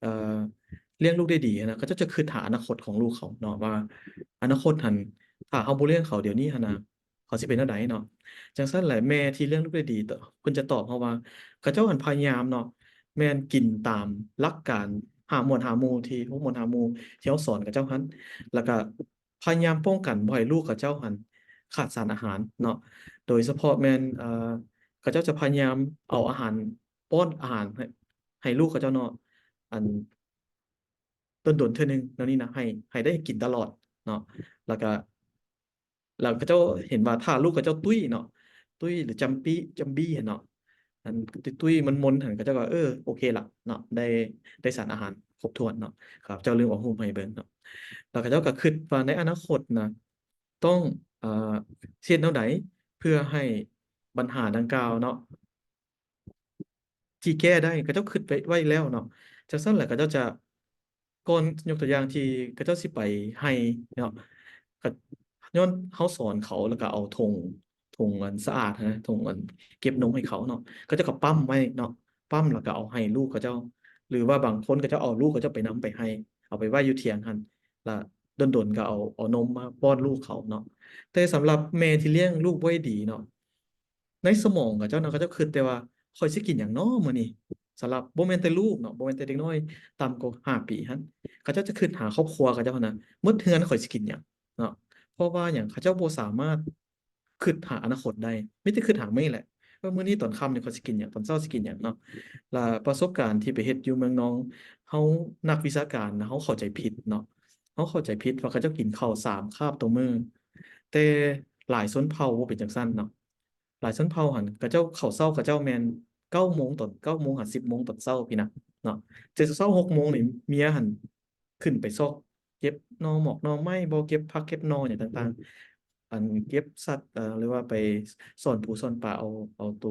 ເອີ ລ້ຽງລູກໄດ້ດີຫັ້ນນະ ເຂົາເຈົ້າຈະຄິດຫາອະນາຄົດຂອງລູກເຂົາເນາະ ວ່າອະນາຄົດຫັ້ນ ຖ້າເຮົາບໍ່ລ້ຽງເຂົາດຽວນີ້ຫັ້ນນະ ເຂົາຊິເປັນແນວໃດເນາະ. ຈັ່ງຊັ້ນແຫຼະ ແມ່ທີ່ລ້ຽງລູກໄດ້ດີ ເພິ່ນຈະຕອບເຮົາວ່າ ເຂົາເຈົ້າຫັ້ນພະຍາຍາມເນາະ ແມ່ນກິນຕາມຫຼັກການຫ້າໝວດຫ້າໝູ່ ທີ່ຫົກໝວດຫ້າໝູ່ ທີ່ເຮົາສອນເຂົາເຈົ້າຫັ້ນ ລະກະ ພະຍາຍາມປ້ອງກັນບໍ່ໃຫ້ລູກເຂົາເຈົ້າຫັ້ນຂາດສານອາຫານເນາະ ໂດຍສະເພາະແມ່ນ ເອີ ເຂົາເຈົ້າຈະພະຍາຍາມເອົາອາຫານ ປ້ອນອາຫານໃຫ້ ໃຫ້ລູກເຂົາເຈົ້າເນາະ ອັນ ດົນໆເທື່ອໜຶ່ງແນວນີ້ນະ ໃຫ້ ໃຫ້ໄດ້ກິນຕະຫຼອດເນາະ ລະກະ ລະເຂົາເຈົ້າເຫັນວ່າຖ້າລູກເຂົາເຈົ້າຕຸ້ຍເນາະ ຕຸ້ຍ ຫຼື ຈຳປີ້ ຈຳບີ້ຫັ້ນເນາະ ອັນຕຸ້ຍໆມົນໆຫັ້ນ ເຂົາເຈົ້າກໍ ເອີ ໂອເຄລະເນາະ ໄດ້ ໄດ້ສານອາຫານຄົບຖ້ວນເນາະ. ຂ້າພະເຈົ້າລືມເອົາຮູບມາໃຫ້ເບິ່ງເນາະ ລະເຂົາເຈົ້າກໍຄິດວ່າໃນອະນາຄົດນະ ຕ້ອງ ເອີ ເຮັດແນວໃດເພື່ອໃຫ້ບັນຫາດັ່ງກ່າວເນາະ ທີ່ແກ້ໄດ້ ເຂົາເຈົ້າຄິດໄວ້ ໄວ້ແລ້ວເນາະ. ຈັ່ງຊັ້ນແຫຼະ ເຂົາເຈົ້າຈະ ກ່ອນ ຍົກຕົວຢ່າງທີ່ເຂົາເຈົ້າຊິໄປໄຮ່ເນາະ ກໍຍ້ອນເຮົາສອນເຂົາ ແລ້ວກໍເອົາຖົງ ຖົງອັນສະອາດຫັ້ນນະ ຖົງອັນເກັບນົມໃຫ້ເຂົາເນາະ ເຂົາເຈົ້າກໍປ້ຳໄວ້ເນາະ ປ້ຳແລ້ວກໍເອົາໃຫ້ລູກເຂົາເຈົ້າ ຫຼືວ່າບາງຄົນເຂົາເຈົ້າເອົາລູກເຂົາເຈົ້າໄປນຳໄປໄຮ່ ເອົາໄປໄວ້ຢູ່ຖຽງຫັ້ນ ລະດົນໆກໍເອົາ ເອົານົມມາປ້ອນລູກເຂົາເນາະ. ແຕ່ສຳລັບແມ່ທີ່ລ້ຽງລູກບໍ່ໄດ້ດີເນາະ ໃນສະໝອງເຂົາເຈົ້ານະ ເຂົາເຈົ້າຄິດແຕ່ວ່າ ຂ້ອຍຊິກິນຫຍັງນໍມື້ນີ້? ສຳລັບ ບໍ່ແມ່ນແຕ່ລູກເນາະ ບໍ່ແມ່ນແຕ່ເດັກນ້ອຍຕ່ຳກວ່າຫ້າປີຫັ້ນ ເຂົາເຈົ້າຈະຄິດຫາຄອບຄົວເຂົາເຈົ້າຫັ້ນນະ ໝົດເຮືອນຂ້ອຍຊິກິນຫຍັງເນາະ. ເພາະວ່າຫຍັງ? ເຂົາເຈົ້າບໍ່ສາມາດຄິດຫາອະນາຄົດໄດ້ ມີແຕ່ຄິດຫາມື້ນີ້ແຫຼະ ວ່າມື້ນີ້ຕອນຄ່ຳນີ້ຂ້ອຍຊິກິນຫຍັງ? ຕອນເຊົ້າຊິກິນຫຍັງເນາະ? ລະປະສົບການທີ່ໄປເຮັດຢູ່ເມືອງນອງ ເຮົານັກວິຊາການນະ ເຮົາເຂົ້າໃຈຜິດເນາະ ເຮົາເຂົ້າໃຈຜິດວ່າເຂົາເຈົ້າກິນເຂົ້າສາມຄາບຕໍ່ມື້ ແຕ່ຫຼາຍຊົນເຜົ່າບໍ່ເປັນຈັ່ງຊັ້ນເນາະ. ຫຼາຍຊົນເຜົ່າຫັ້ນ ເຂົາເຈົ້າ ເຂົ້າເຊົ້າເຂົາເຈົ້າແມ່ນເກົ້າໂມງ ຕອນເກົ້າໂມງຫາສິບໂມງຕອນເຊົ້າພີ້ນະເນາະ. ແຕ່ເຊົ້າຫົກໂມງນີ້ ເມຍຫັ້ນຂຶ້ນໄປຊອກເກັບໜໍ່ໝອກໜໍ່ໄມ້ບໍ ເກັບຜັກເກັບໜໍ່ຫຍັງຕ່າງໆ ອັນເກັບສັດ ເອີ ຫຼືວ່າໄປຊ່ອນປູຊ່ອນປາ ເອົາ ເອົາໂຕ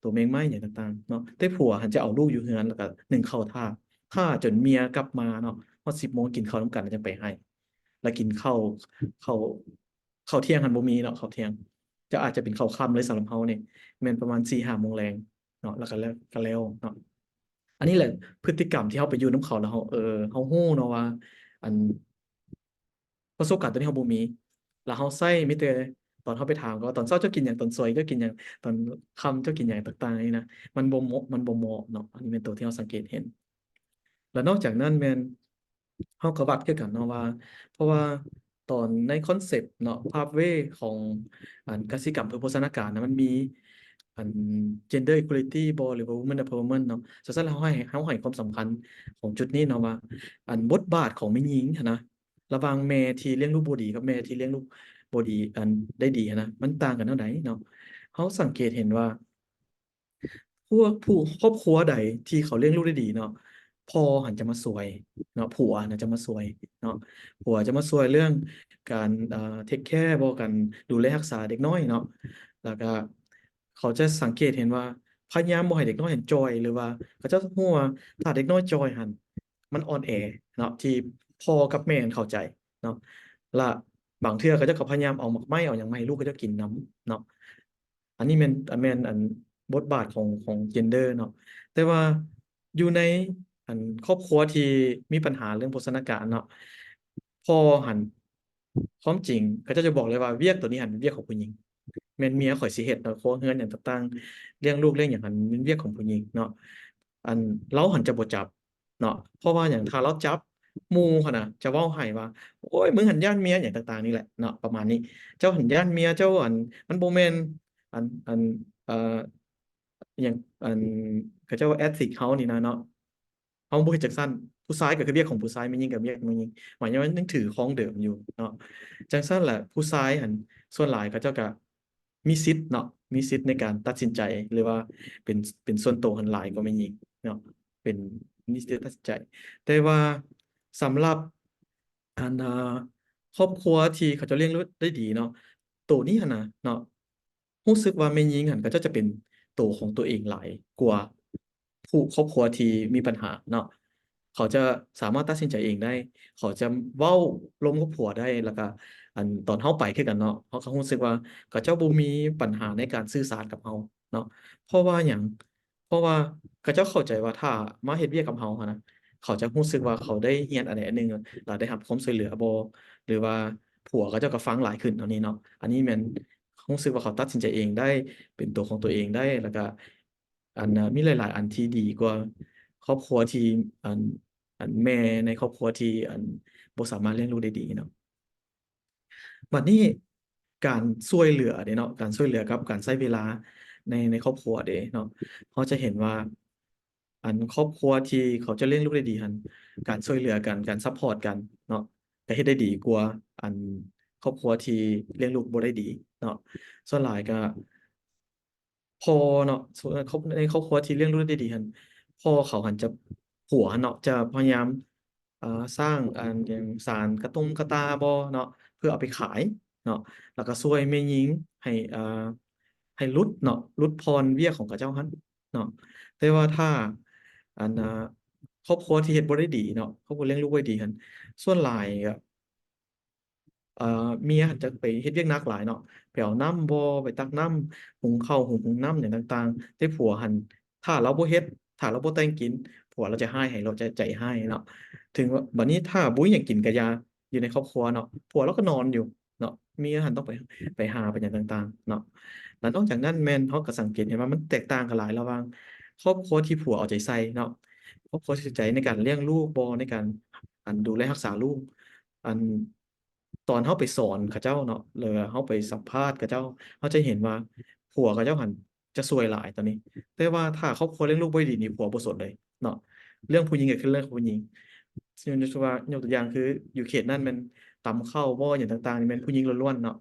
ໂຕແມງໄມ້ຫຍັງຕ່າງໆເນາະ. ແຕ່ຜົວຫັ້ນຈະເອົາລູກຢູ່ເຮືອນ ແລ້ວກໍໜຶ້ງເຂົ້າຖ້າ ຖ້າຈົນເມຍກັບມາເນາະ ຮອດສິບໂມງກິນເຂົ້ານຳກັນ ແລ້ວຈັ່ງໄປໄຮ່ ແລ້ວກິນເຂົ້າ ເຂົ້າ ເຂົ້າທ່ຽງຫັ້ນບໍ່ມີເນາະ ເຂົ້າທ່ຽງ ຈະ ອາດຈະເປັນເຂົ້າຄ່ຳເລີຍ. ສຳລັບເຮົານີ້ແມ່ນປະມານສີ່ຫ້າໂມງແລງເນາະ ແລ້ວກໍແລ້ວ ກໍແລ້ວເນາະ. ອັນນີ້ແຫຼະ ພຶດຕິກຳທີ່ເຮົາໄປຢູ່ນຳເຂົາ ແລ້ວເຮົາ ເອີ ເຮົາຮູ້ເນາະວ່າ ອັນ ປະສົບການຕົວນີ້ເຮົາບໍ່ມີ ແລ້ວເຮົາໃຊ້ມີແຕ່ຕອນເຮົາໄປຖາມເຂົາວ່າ ຕອນເຊົ້າເຈົ້າກິນຫຍັງ? ຕອນສວຍເຈົ້າກິນຫຍັງ? ຕອນຄ່ຳເຈົ້າກິນຫຍັງ? ຕ່າງໆນີ້ນະ ມັນບໍ່ເໝາະ ມັນບໍ່ເໝາະເນາະ. ອັນນີ້ແມ່ນຕົວທີ່ເຮົາສັງເກດເຫັນ. ແລ້ວນອກຈາກນັ້ນແມ່ນ ເຮົາກໍວັດຄືກັນເນາະວ່າ ເພາະວ່າຕອນໃນຄອນເຊັບເນາະ ພາບເວຂອງອັນກະສິກຳເພື່ອໂພຊະນາການນະ ມັນມີອັນ gender equality ບໍ ຫຼືວ່າ women empowerment ເນາະ. ສະນັ້ນແລ້ວເຮົາໃຫ້ ເຮົາໃຫ້ຄວາມສຳຄັນຂອງຈຸດນີ້ເນາະວ່າ ອັນບົດບາດຂອງແມ່ຍິງຫັ້ນນະ ລະຫວ່າງແມ່ທີ່ລ້ຽງລູກບໍ່ດີກັບແມ່ທີ່ລ້ຽງລູກບໍ່ດີ ອັນໄດ້ດີຫັ້ນນະ ມັນຕ່າງກັນແນວໃດເນາະ. ເຮົາສັງເກດເຫັນວ່າ ພວກຜູ້ ຄອບຄົວໃດທີ່ເຂົາລ້ຽງລູກໄດ້ດີເນາະ ພໍ່ຫັ້ນຈະມາຊ່ວຍເນາະ ຜົວຫັ້ນຈະມາຊ່ວຍເນາະ ຜົວຈະມາຊ່ວຍເລື່ອງການ ເອີ່ ເທກແຄບໍ່ ການດູແລຮັກສາເດັກນ້ອຍເນາະ ແລ້ວກະເຂົາຈະສັງເກດເຫັນວ່າ ພະຍາຍາມບໍ່ໃຫ້ເດັກນ້ອຍຫັ້ນຈ່ອຍ ຫຼືວ່າເຂົາເຈົ້າຮູ້ວ່າຖ້າເດັກນ້ອຍຈ່ອຍຫັ້ນ ມັນອ່ອນແອເນາະ ທີ່ພໍ່ກັບແມ່ເຂົ້າໃຈເນາະ ລະບາງເທື່ອເຂົາເຈົ້າກໍພະຍາຍາມເອົາໝາກໄມ້ເອົາຫຍັງມາໃຫ້ລູກເຂົາເຈົ້າກິນນຳເນາະ. ອັນນີ້ແມ່ນ ແມ່ນອັນບົດບາດຂອງ ຂອງເຈນເດີເນາະ ແຕ່ວ່າຢູ່ໃນອັນຄອບຄົວທີ່ມີບັນຫາເລື່ອງໂພຊະນາການເນາະ ພໍ່ຫັ້ນ ຄວາມຈິງເຂົາເຈົ້າຈະບອກເລີຍວ່າ ວຽກໂຕນີ້ຫັ້ນເປັນວຽກຂອງຜູ້ຍິງ ແມ່ນເມຍຂ້ອຍຊິເຮັດເນາະ ຄົວເຮືອນຫຍັງຕ່າງໆ ລ້ຽງລູກລ້ຽງຫຍັງຫັ້ນແມ່ນວຽກຂອງຜູ້ຍິງເນາະ. ອັນລາວຫັ້ນຈະບໍ່ຈັບ ເນາະ ເພາະວ່າຫຍັງ ຖ້າລາວຈັບ ໝູ່ຫັ້ນນະຈະເວົ້າໃຫ້ວ່າ ໂອ້ຍ ມຶງຫັ້ນຢ້ານເມຍ ຫຍັງຕ່າງໆນີ້ແຫຼະເນາະ ປະມານນີ້ ເຈົ້າຫັ້ນຢ້ານເມຍ ເຈົ້າອັນ ມັນບໍ່ແມ່ນ ອັນ ອັນ ເອີ່ ຫຍັງ ອັນ ເຂົາເຈົ້າວ່າ ethic ເຮົານີ້ນະເນາະ ເຮົາບໍ່ເຮັດຈັ່ງຊັ້ນ ຜູ້ຊາຍກໍຄືວຽກຂອງຜູ້ຊາຍ ແມ່ຍິງກໍວຽກຂອງແມ່ຍິງ ໝາຍຄວາມວ່າຍັງຖືຄອງເດີມຢູ່ເນາະ. ຈັ່ງຊັ້ນແຫຼະ ຜູ້ຊາຍຫັ້ນ ສ່ວນຫຼາຍເຂົາເຈົ້າກໍ ມີສິດເນາະ ມີສິດໃນການຕັດສິນໃຈ ຫຼືວ່າເປັນ ເປັນສ່ວນໂຕຫັ້ນຫຼາຍກວ່າແມ່ຍິງເນາະ ເປັນ ມີສິດຕັດສິນໃຈ. ແຕ່ວ່າສຳລັບ ອັນ ເອີ່ ຄອບຄົວທີ່ເຂົາເຈົ້າລ້ຽງລູກໄດ້ດີເນາະ ໂຕນີ້ຫັ້ນນະເນາະ ຮູ້ສຶກວ່າແມ່ຍິງຫັ້ນ ເຂົາເຈົ້າຈະເປັນໂຕຂອງຕົວເອງຫຼາຍກວ່າ ຜູ້ ຄອບຄົວທີ່ມີບັນຫາເນາະ ເຂົາຈະສາມາດຕັດສິນໃຈເອງໄດ້ ເຂົາຈະເວົ້າລົມກັບຜົວໄດ້ ແລ້ວກະ ອັນ ຕອນເຮົາໄປຄືກັນເນາະ ເຮົາກໍຮູ້ສຶກວ່າເຂົາເຈົ້າບໍ່ມີບັນຫາໃນການສື່ສານກັບເຮົາເນາະ. ເພາະວ່າຫຍັງ? ເພາະວ່າເຂົາເຈົ້າເຂົ້າໃຈວ່າຖ້າມາເຮັດວຽກກັບເຮົາຫັ້ນນະ ເຂົາຈະຮູ້ສຶກວ່າເຂົາໄດ້ຮຽນອັນໃດອັນໜຶ່ງ ແລ້ວໄດ້ຮັບຄວາມຊ່ວຍເຫຼືອບໍ່ ຫຼືວ່າຜົວເຂົາເຈົ້າກໍຟັງຫຼາຍຂຶ້ນເທົ່ານີ້ເນາະ. ອັນນີ້ແມ່ນຮູ້ສຶກວ່າເຂົາຕັດສິນໃຈເອງໄດ້ ເປັນຕົວຂອງຕົວເອງໄດ້ ແລ້ວກະ ອັນ ມີຫຼາຍໆອັນທີ່ດີກວ່າຄອບຄົວທີ່ ອັນ ອັນແມ່ໃນຄອບຄົວທີ່ ອັນ ບໍ່ສາມາດລ້ຽງລູກໄດ້ດີເນາະ. ບັດນີ້ການຊ່ວຍເຫຼືອເດ້ເນາະ ການຊ່ວຍເຫຼືອກັບການໃຊ້ເວລາໃນ ໃນຄອບຄົວເດ້ເນາະ ເຮົາຈະເຫັນວ່າ ອັນຄອບຄົວທີ່ເຂົາຈະລ້ຽງລູກໄດ້ດີຫັ້ນ ການຊ່ວຍເຫຼືອກັນ ການຊັບພອດກັນເນາະ ກະເຮັດໄດ້ດີກວ່າ ອັນຄອບຄົວທີ່ລ້ຽງລູກບໍ່ໄດ້ດີເນາະ. ສ່ວນຫຼາຍກະ ພໍ່ເນາະ ສ່ວນ ຄອບ ໃນຄອບຄົວທີ່ລ້ຽງລູກໄດ້ດີຫັ້ນ ພໍ່ເຂົາຫັ້ນຈະ ຜົວຫັ້ນເນາະ ຈະພະຍາຍາມ ເອີ່ ສ້າງອັນຫຍັງ ສານກະຕົງກະຕ່າບໍ່ເນາະ ເພື່ອເອົາໄປຂາຍເນາະ ແລ້ວກະຊ່ວຍແມ່ຍິງໃຫ້ ເອີ່ ໃຫ້ຫຼຸດເນາະ ຫຼຸດຜ່ອນວຽກຂອງເຂົາເຈົ້າຫັ້ນເນາະ. ແຕ່ວ່າຖ້າ ອັນ ເອີ່ ຄອບຄົວທີ່ເຮັດບໍ່ໄດ້ດີເນາະ ຄອບຄົວລ້ຽງລູກບໍ່ໄດ້ດີຫັ້ນ ສ່ວນຫຼາຍກະ ເອີ່ ເມຍຫັ້ນຈະໄປເຮັດວຽກໜັກຫຼາຍເນາະ ໄປເອົານ້ຳບໍ່ ໄປຕັກນ້ຳ ຫຸງເຂົ້າ ຫຸງ ຫຸງນ້ຳຫຍັງຕ່າງໆ ແຕ່ຜົວຫັ້ນ ຖ້າລາວບໍ່ເຮັດ ຖ້າລາວບໍ່ແຕ່ງກິນ ຜົວລາວຈະຮ້າຍໃຫ້ ລາວຈະໃຈຮ້າຍເນາະ. ເຖິງວ່າ ບັດນີ້ຖ້າບໍ່ມີຫຍັງກິນກະຢ່າ ຢູ່ໃນຄອບຄົວເນາະ ຜົວລາວກໍນອນຢູ່ເນາະ ເມຍຫັ້ນຕ້ອງໄປ ໄປຫາ ໄປຫຍັງຕ່າງໆເນາະ. ແລ້ວນອກຈາກນັ້ນແມ່ນ ເຮົາກໍສັງເກດເຫັນວ່າມັນແຕກຕ່າງກັນຫຼາຍລະຫວ່າງຄອບຄົວທີ່ຜົວເອົາໃຈໃສ່ເນາະ ຄອບຄົວທີ່ໃສ່ໃຈໃນການລ້ຽງລູກບໍ່ ໃນການ ອັນ ດູແລຮັກສາລູກ ອັນ ຕອນເຮົາໄປສອນເຂົາເຈົ້າເນາະ ຫຼືເຮົາໄປສຳພາດເຂົາເຈົ້າ ເຮົາຈະເຫັນວ່າຜົວເຂົາເຈົ້າຫັ້ນຈະຊ່ວຍຫຼາຍຕອນນີ້. ແຕ່ວ່າຖ້າຄອບຄົວລ້ຽງລູກບໍ່ດີນີ້ ຜົວບໍ່ສົນເລີຍເນາະ ເລື່ອງຜູ້ຍິງກໍຄືເລື່ອງຂອງຜູ້ຍິງ. ຍົກຕົວຢ່າງຄືຢູ່ເຂດນັ້ນແມ່ນຕຳເຂົ້າບໍ່ ຫຍັງຕ່າງໆນີ້ແມ່ນຜູ້ຍິງລ້ວນໆເນາະ.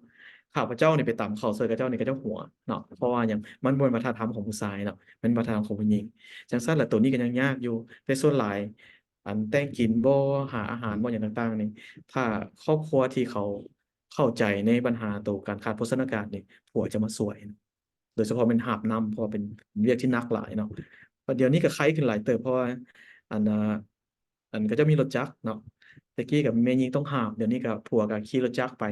ຂ້າພະເຈົ້ານີ້ໄປຕຳເຂົ້າຊ່ວຍເຂົາເຈົ້ານີ້ ເຂົາເຈົ້າຫົວເນາະ ເພາະວ່າຫຍັງ? ມັນບໍ່ແມ່ນວັດທະນະທຳຂອງຜູ້ຊາຍເນາະ ແມ່ນວັດທະນະທຳຂອງຜູ້ຍິງ. ຈັ່ງຊັ້ນລະ ໂຕນີ້ກໍຍັງຍາກຢູ່ ແຕ່ສ່ວນຫຼາຍ ອັນແຕ່ງກິນບໍ່ ຫາອາຫານບໍ່ ຫຍັງຕ່າງໆນີ້ ຖ້າຄອບຄົວທີ່ເຂົາເຂົ້າໃຈໃນບັນຫາໂຕການຂາດໂພຊະນາການນີ້ ຜົວຈະມາຊ່ວຍ ໂດຍສະເພາະແມ່ນຫາບນ້ຳ ເພາະວ່າເປັນວຽກທີ່ໜັກຫຼາຍເນາະ. ບັດດຽວນີ້ກໍໄຄຂຶ້ນຫຼາຍເຕີບ ເພາະວ່າ ອັນ ອັນ ເຂົາເຈົ້າມີລົດຈັກເນາະ ແຕ່ກີ້ກໍແມ່ຍິງຕ້ອງຫາບ ດຽວນີ້ກໍຜົວກໍຂີ່ລົດຈັກໄປ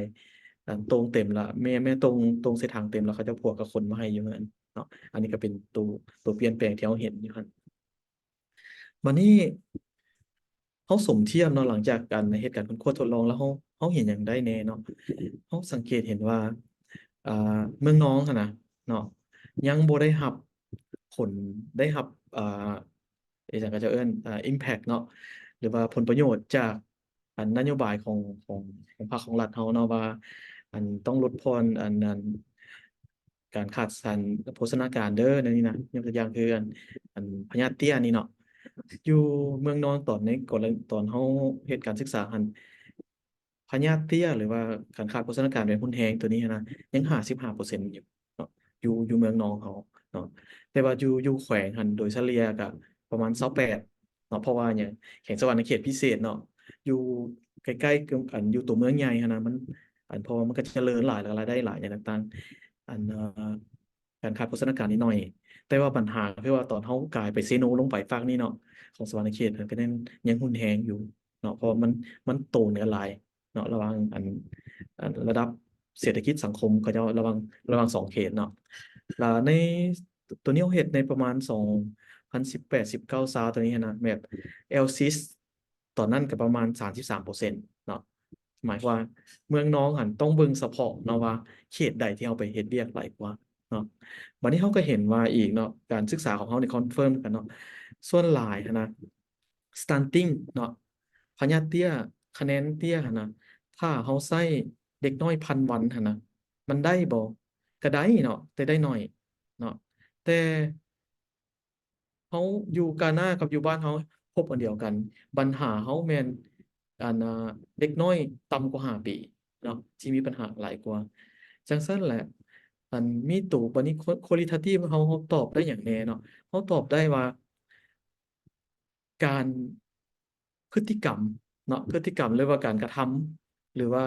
ອັນ ໂຕ່ງເຕັມລະ ແມ່ ແມ່ໂຕ່ງ ໂຕ່ງໃສ່ຖັງເຕັມລະ ເຂົາເຈົ້າ ຜົວກໍຂົນມາໃຫ້ຢູ່ເຮືອນເນາະ. ອັນນີ້ກໍເປັນໂຕ ໂຕປ່ຽນແປງທີ່ເຮົາເຫັນຢູ່ຫັ້ນ. ບາດນີ້ເຮົາສົມທຽບເນາະ ຫຼັງຈາກການເຮັດການຄົ້ນຄວ້າທົດລອງແລ້ວ ເຮົາ ເຮົາເຫັນຫຍັງໄດ້ແດ່ເນາະ? ເຮົາສັງເກດເຫັນວ່າ ອ່າ ເມືອງນອງຫັ້ນນະເນາະ ຍັງບໍ່ໄດ້ຮັບຜົນ ໄດ້ຮັບ ອ່າ ອີຫຍັງເຂົາເຈົ້າເອີ້ນ ອ່າ impact ເນາະ ຫຼືວ່າຜົນປະໂຫຍດຈາກ ອັນນະໂຍບາຍຂອງ ຂອງ ຂອງພັກຂອງລັດເຮົາເນາະ ວ່າ ອັນຕ້ອງຫຼຸດຜ່ອນ ອັນ ອັນ ການຂາດສານໂພຊະນາການເດີ ແນວນີ້ນະ. ຍົກຕົວຢ່າງຄື ອັນ ອັນພະຍາດເຕ້ຍນີ້ເນາະ ຢູ່ເມືອງນອງ ຕອນໃນກໍລະ ຕອນເຮົາເຮັດການສຶກສາຫັ້ນ ພະຍາດເຕ້ຍ ຫຼືວ່າການຂາດໂພຊະນາການແບບຮຸນແຮງໂຕນີ້ຫັ້ນນະ ຍັງຫ້າສິບຫ້າເປີເຊັນຢູ່ເນາະ ຢູ່ ຢູ່ເມືອງນອງເຮົາ ເນາະ ແຕ່ວ່າຢູ່ ຢູ່ແຂວງຫັ້ນໂດຍສະເລ່ຍກະປະມານຊາວແປດເນາະ ເພາະວ່າຫຍັງ ແຂວງສະຫວັນນະເຂດພິເສດເນາະ ຢູ່ໃກ້ໆກັບ ອັນ ຢູ່ຕົວເມືອງໃຫຍ່ຫັ້ນນະ ມັນ ອັນ ເພາະວ່າມັນກະຈະເລີນຫຼາຍ ແລ້ວກະລາຍໄດ້ຫຼາຍຫຍັງຕ່າງໆ ອັນ ເອີ ການຂາດໂພຊະນາການນິດໜ້ອຍ ແຕ່ວ່າບັນຫາຄືວ່າຕອນເຮົາກາຍໄປເຊໂນລົງໄປຟາກນີ້ເນາະ ຂອງສະຫວັນນະເຂດຫັ້ນກະຍັງ ຍັງຮຸນແຮງຢູ່ເນາະ ເພາະວ່າມັນ ມັນໂຕເໜືອຫຼາຍເນາະ ລະຫວ່າງ ອັນ ອັນ ລະດັບເສດຖະກິດສັງຄົມເຂົາເຈົ້າ ລະຫວ່າງ ລະຫວ່າງສອງເຂດເນາະ ລະໃນໂຕນີ້ເຮົາເຮັດໃນປະມານສອງພັນສິບແປດ ສິບເກົ້າ ຊາວໂຕນີ້ຫັ້ນນະ ແບບ ແອລຊິສ ຕອນນັ້ນກະປະມານສາມສິບສາມເປີເຊັນເນາະ ໝາຍຄວາມວ່າເມືອງນອງຫັ້ນຕ້ອງເບິ່ງສະເພາະເນາະວ່າເຂດໃດທີ່ເຮົາໄປເຮັດວຽກຫຼາຍກວ່າເນາະ ບາດນີ້ເຮົາກະເຫັນວ່າອີກເນາະ ການສຶກສາຂອງເຮົານີ້ຄອນເຟີມກັນເນາະ ສ່ວນຫຼາຍຫັ້ນນະ stunting ເນາະ ພະຍາດເຕ້ຍ ຄະແນນເຕ້ຍຫັ້ນນະ ຖ້າເຮົາໃຊ້ເດັກນ້ອຍພັນວັນຫັ້ນນະ ມັນໄດ້ບໍ່? ກະໄດ້ເນາະ ແຕ່ໄດ້ໜ້ອຍເນາະ ແຕ່ ເຮົາຢູ່ການາກັບຢູ່ບ້ານເຮົາພົບອັນດຽວກັນ ບັນຫາເຮົາແມ່ນ ອັນ ອາ ເດັກນ້ອຍຕ່ຳກວ່າຫ້າປີເນາະ ທີ່ມີບັນຫາຫຼາຍກວ່າ ຈັ່ງຊັ້ນແຫຼະ ອັນ ມີໂຕ ບາດນີ້ qualitative ເຮົາ ເຮົາຕອບໄດ້ຫຍັງແດ່ເນາະ ເຮົາຕອບໄດ້ວ່າ ການ ພຶດຕິກຳເນາະ ພຶດຕິກຳ ຫຼືວ່າການກະທຳ ຫຼືວ່າ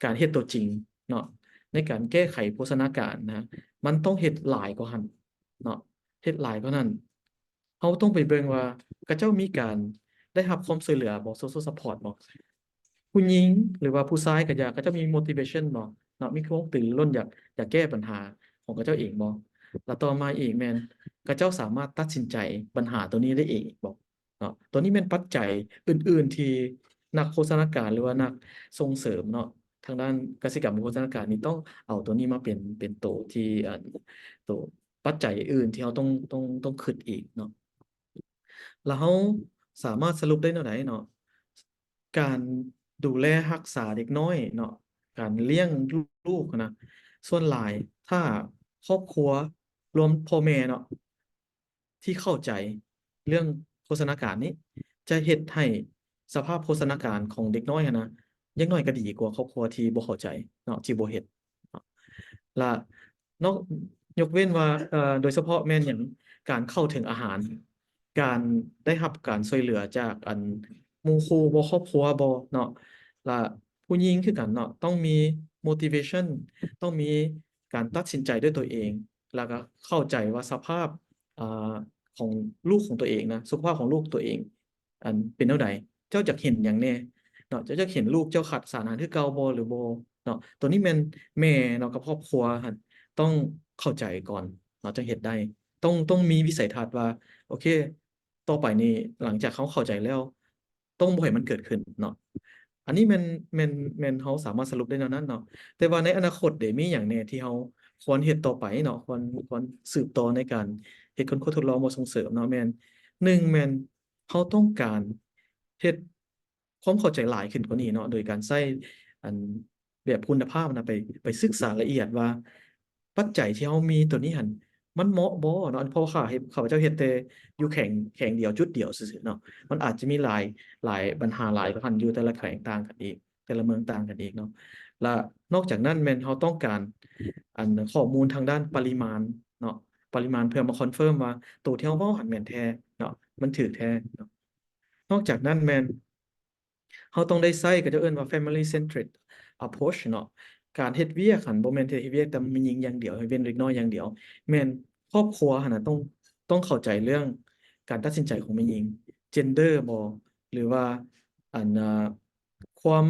ການເຮັດໂຕຈິງເນາະ ໃນການແກ້ໄຂໂພຊະນາການນະ ມັນຕ້ອງເຮັດຫຼາຍກວ່າຫັ້ນເນາະ ເຮັດຫຼາຍກວ່ານັ້ນ ເຮົາຕ້ອງໄປເບິ່ງວ່າເຂົາເຈົ້າມີການໄດ້ຮັບຄວາມຊ່ວຍເຫຼືອບໍ່ social support ບໍ່ ຜູ້ຍິງ ຫຼືວ່າຜູ້ຊາຍກະຢ່າ ເຂົາເຈົ້າມີ motivation ບໍ່ເນາະ ມີຄວາມຕື່ນລົນຢາກ ຢາກແກ້ບັນຫາຂອງເຂົາເຈົ້າເອງບໍ່ ລະຕໍ່ມາອີກແມ່ນ ເຂົາເຈົ້າສາມາດຕັດສິນໃຈບັນຫາໂຕນີ້ໄດ້ເອງບໍ່ ເນາະ ໂຕນີ້ແມ່ນປັດໄຈອື່ນໆທີ່ນັກໂພຊະນາການ ຫຼືວ່ານັກສົ່ງເສີມເນາະ ທາງດ້ານກະສິກຳໂພຊະນາການນີ້ຕ້ອງເອົາໂຕນີ້ມາເປັນ ເປັນໂຕທີ່ ອັນ ໂຕປັດໄຈອື່ນທີ່ເຮົາຕ້ອງ ຕ້ອງ ຕ້ອງຄຶດອີກເນາະ ລະເຮົາສາມາດສະຫຼຸບໄດ້ແນວໃດເນາະ ການດູແລຮັກສາເດັກນ້ອຍເນາະ ການລ້ຽງລູກຫັ້ນນະ ສ່ວນຫຼາຍຖ້າຄອບຄົວລວມພໍ່ແມ່ເນາະ ທີ່ເຂົ້າໃຈເລື່ອງໂພຊະນາການນີ້ ຈະເຮັດໃຫ້ສະພາບໂພຊະນາການຂອງເດັກນ້ອຍຫັ້ນນະ ຢ່າງໜ້ອຍກະດີກວ່າຄອບຄົວທີ່ບໍ່ເຂົ້າໃຈເນາະ ທີ່ບໍ່ເຮັດເນາະ ລະນອກ ຍົກເວັ້ນວ່າ ເອີ ໂດຍສະເພາະແມ່ນຫຍັງ ການເຂົ້າເຖິງອາຫານ ການໄດ້ຮັບການຊ່ວຍເຫຼືອຈາກ ອັນ ໝູ່ຄູ່ບໍ່ ຄອບຄົວບໍ່ເນາະ ລະຜູ້ຍິງຄືກັນເນາະ ຕ້ອງມີ motivation ຕ້ອງມີການຕັດສິນໃຈດ້ວຍຕົວເອງ ລະກະເຂົ້າໃຈວ່າສະພາບ ອາ ຂອງລູກຂອງຕົວເອງນະ ສຸຂະພາບຂອງລູກຕົວເອງ ອັນ ເປັນແນວໃດ ເຈົ້າຢາກເຫັນຫຍັງແດ່ເນາະ ເຈົ້າຢາກເຫັນລູກເຈົ້າຂາດສານອາຫານຄືເກົ່າບໍ່ ຫຼືບໍ່ເນາະ ໂຕນີ້ແມ່ນແມ່ເນາະ ກັບຄອບຄົວຫັ້ນ ຕ້ອງເຂົ້າໃຈກ່ອນເນາະ ຈັ່ງເຮັດໄດ້ ຕ້ອງ ຕ້ອງມີວິໄສທັດວ່າ ໂອເຄ ຕໍ່ໄປນີ້ ຫຼັງຈາກເຮົາເຂົ້າໃຈແລ້ວ ຕ້ອງບໍ່ໃຫ້ມັນເກີດຂຶ້ນເນາະ ອັນນີ້ແມ່ນ ແມ່ນ ແມ່ນເຮົາສາມາດສະຫຼຸບໄດ້ແນວນັ້ນເນາະ ແຕ່ວ່າໃນອະນາຄົດເດ ມີຫຍັງແດ່ທີ່ເຮົາຄວນເຮັດຕໍ່ໄປເນາະ ຄວນ ຄວນສືບຕໍ່ໃນການເຮັດຄົ້ນຄວ້າທົດລອງບໍ່ສົ່ງເສີມເນາະ ແມ່ນ ໜຶ່ງ ແມ່ນເຮົາຕ້ອງການເຮັດຄວາມເຂົ້າໃຈຫຼາຍຂຶ້ນກວ່ານີ້ເນາະ ໂດຍການໃຊ້ ອັນ ແບບຄຸນນະພາບນະ ໄປ ໄປສຶກສາລະອຽດວ່າ ປັດໄຈທີ່ເຮົາມີໂຕນີ້ຫັ້ນ ມັນເໝາະບໍ່ເນາະ ເພາະວ່າຂ້າເຮັດ ຂ້າພະເຈົ້າເຮັດແຕ່ຢູ່ແຂວງ ແຂວງດຽວ ຈຸດດຽວຊື່ໆເນາະ ມັນອາດຈະມີຫຼາຍ ຫຼາຍບັນຫາຫຼາຍກວ່າຫັ້ນ ຢູ່ແຕ່ລະແຂວງຕ່າງກັນອີກ ແຕ່ລະເມືອງຕ່າງກັນອີກເນາະ ລະນອກຈາກນັ້ນແມ່ນເຮົາຕ້ອງການ ອັນ ຂໍ້ມູນທາງດ້ານປະລິມານເນາະ ປະລິມານເພື່ອມາຄອນເຟີມວ່າໂຕທີ່ເຮົາເວົ້າຫັ້ນແມ່ນແທ້ເນາະ ມັນຖືກແທ້ເນາະ ນອກຈາກນັ້ນແມ່ນ ເຮົາຕ້ອງໄດ້ໃຊ້ ເຂົາເຈົ້າເອີ້ນວ່າ family centric approach ເນາະ ການເຮັດວຽກຫັ້ນບໍ່ແມ່ນແຕ່ເຮັດວຽກແຕ່ແມ່ຍິງຢ່າງດຽວ ເຮັດວຽກເດັກນ້ອຍຢ່າງດຽວ ແມ່ນຄອບຄົວຫັ້ນນະ ຕ້ອງ ຕ້ອງເຂົ້າໃຈເລື່ອງການຕັດສິນໃຈຂອງແມ່ຍິງ gender ບໍ່ ຫຼືວ່າ ອັນ ອາ ຄວາມ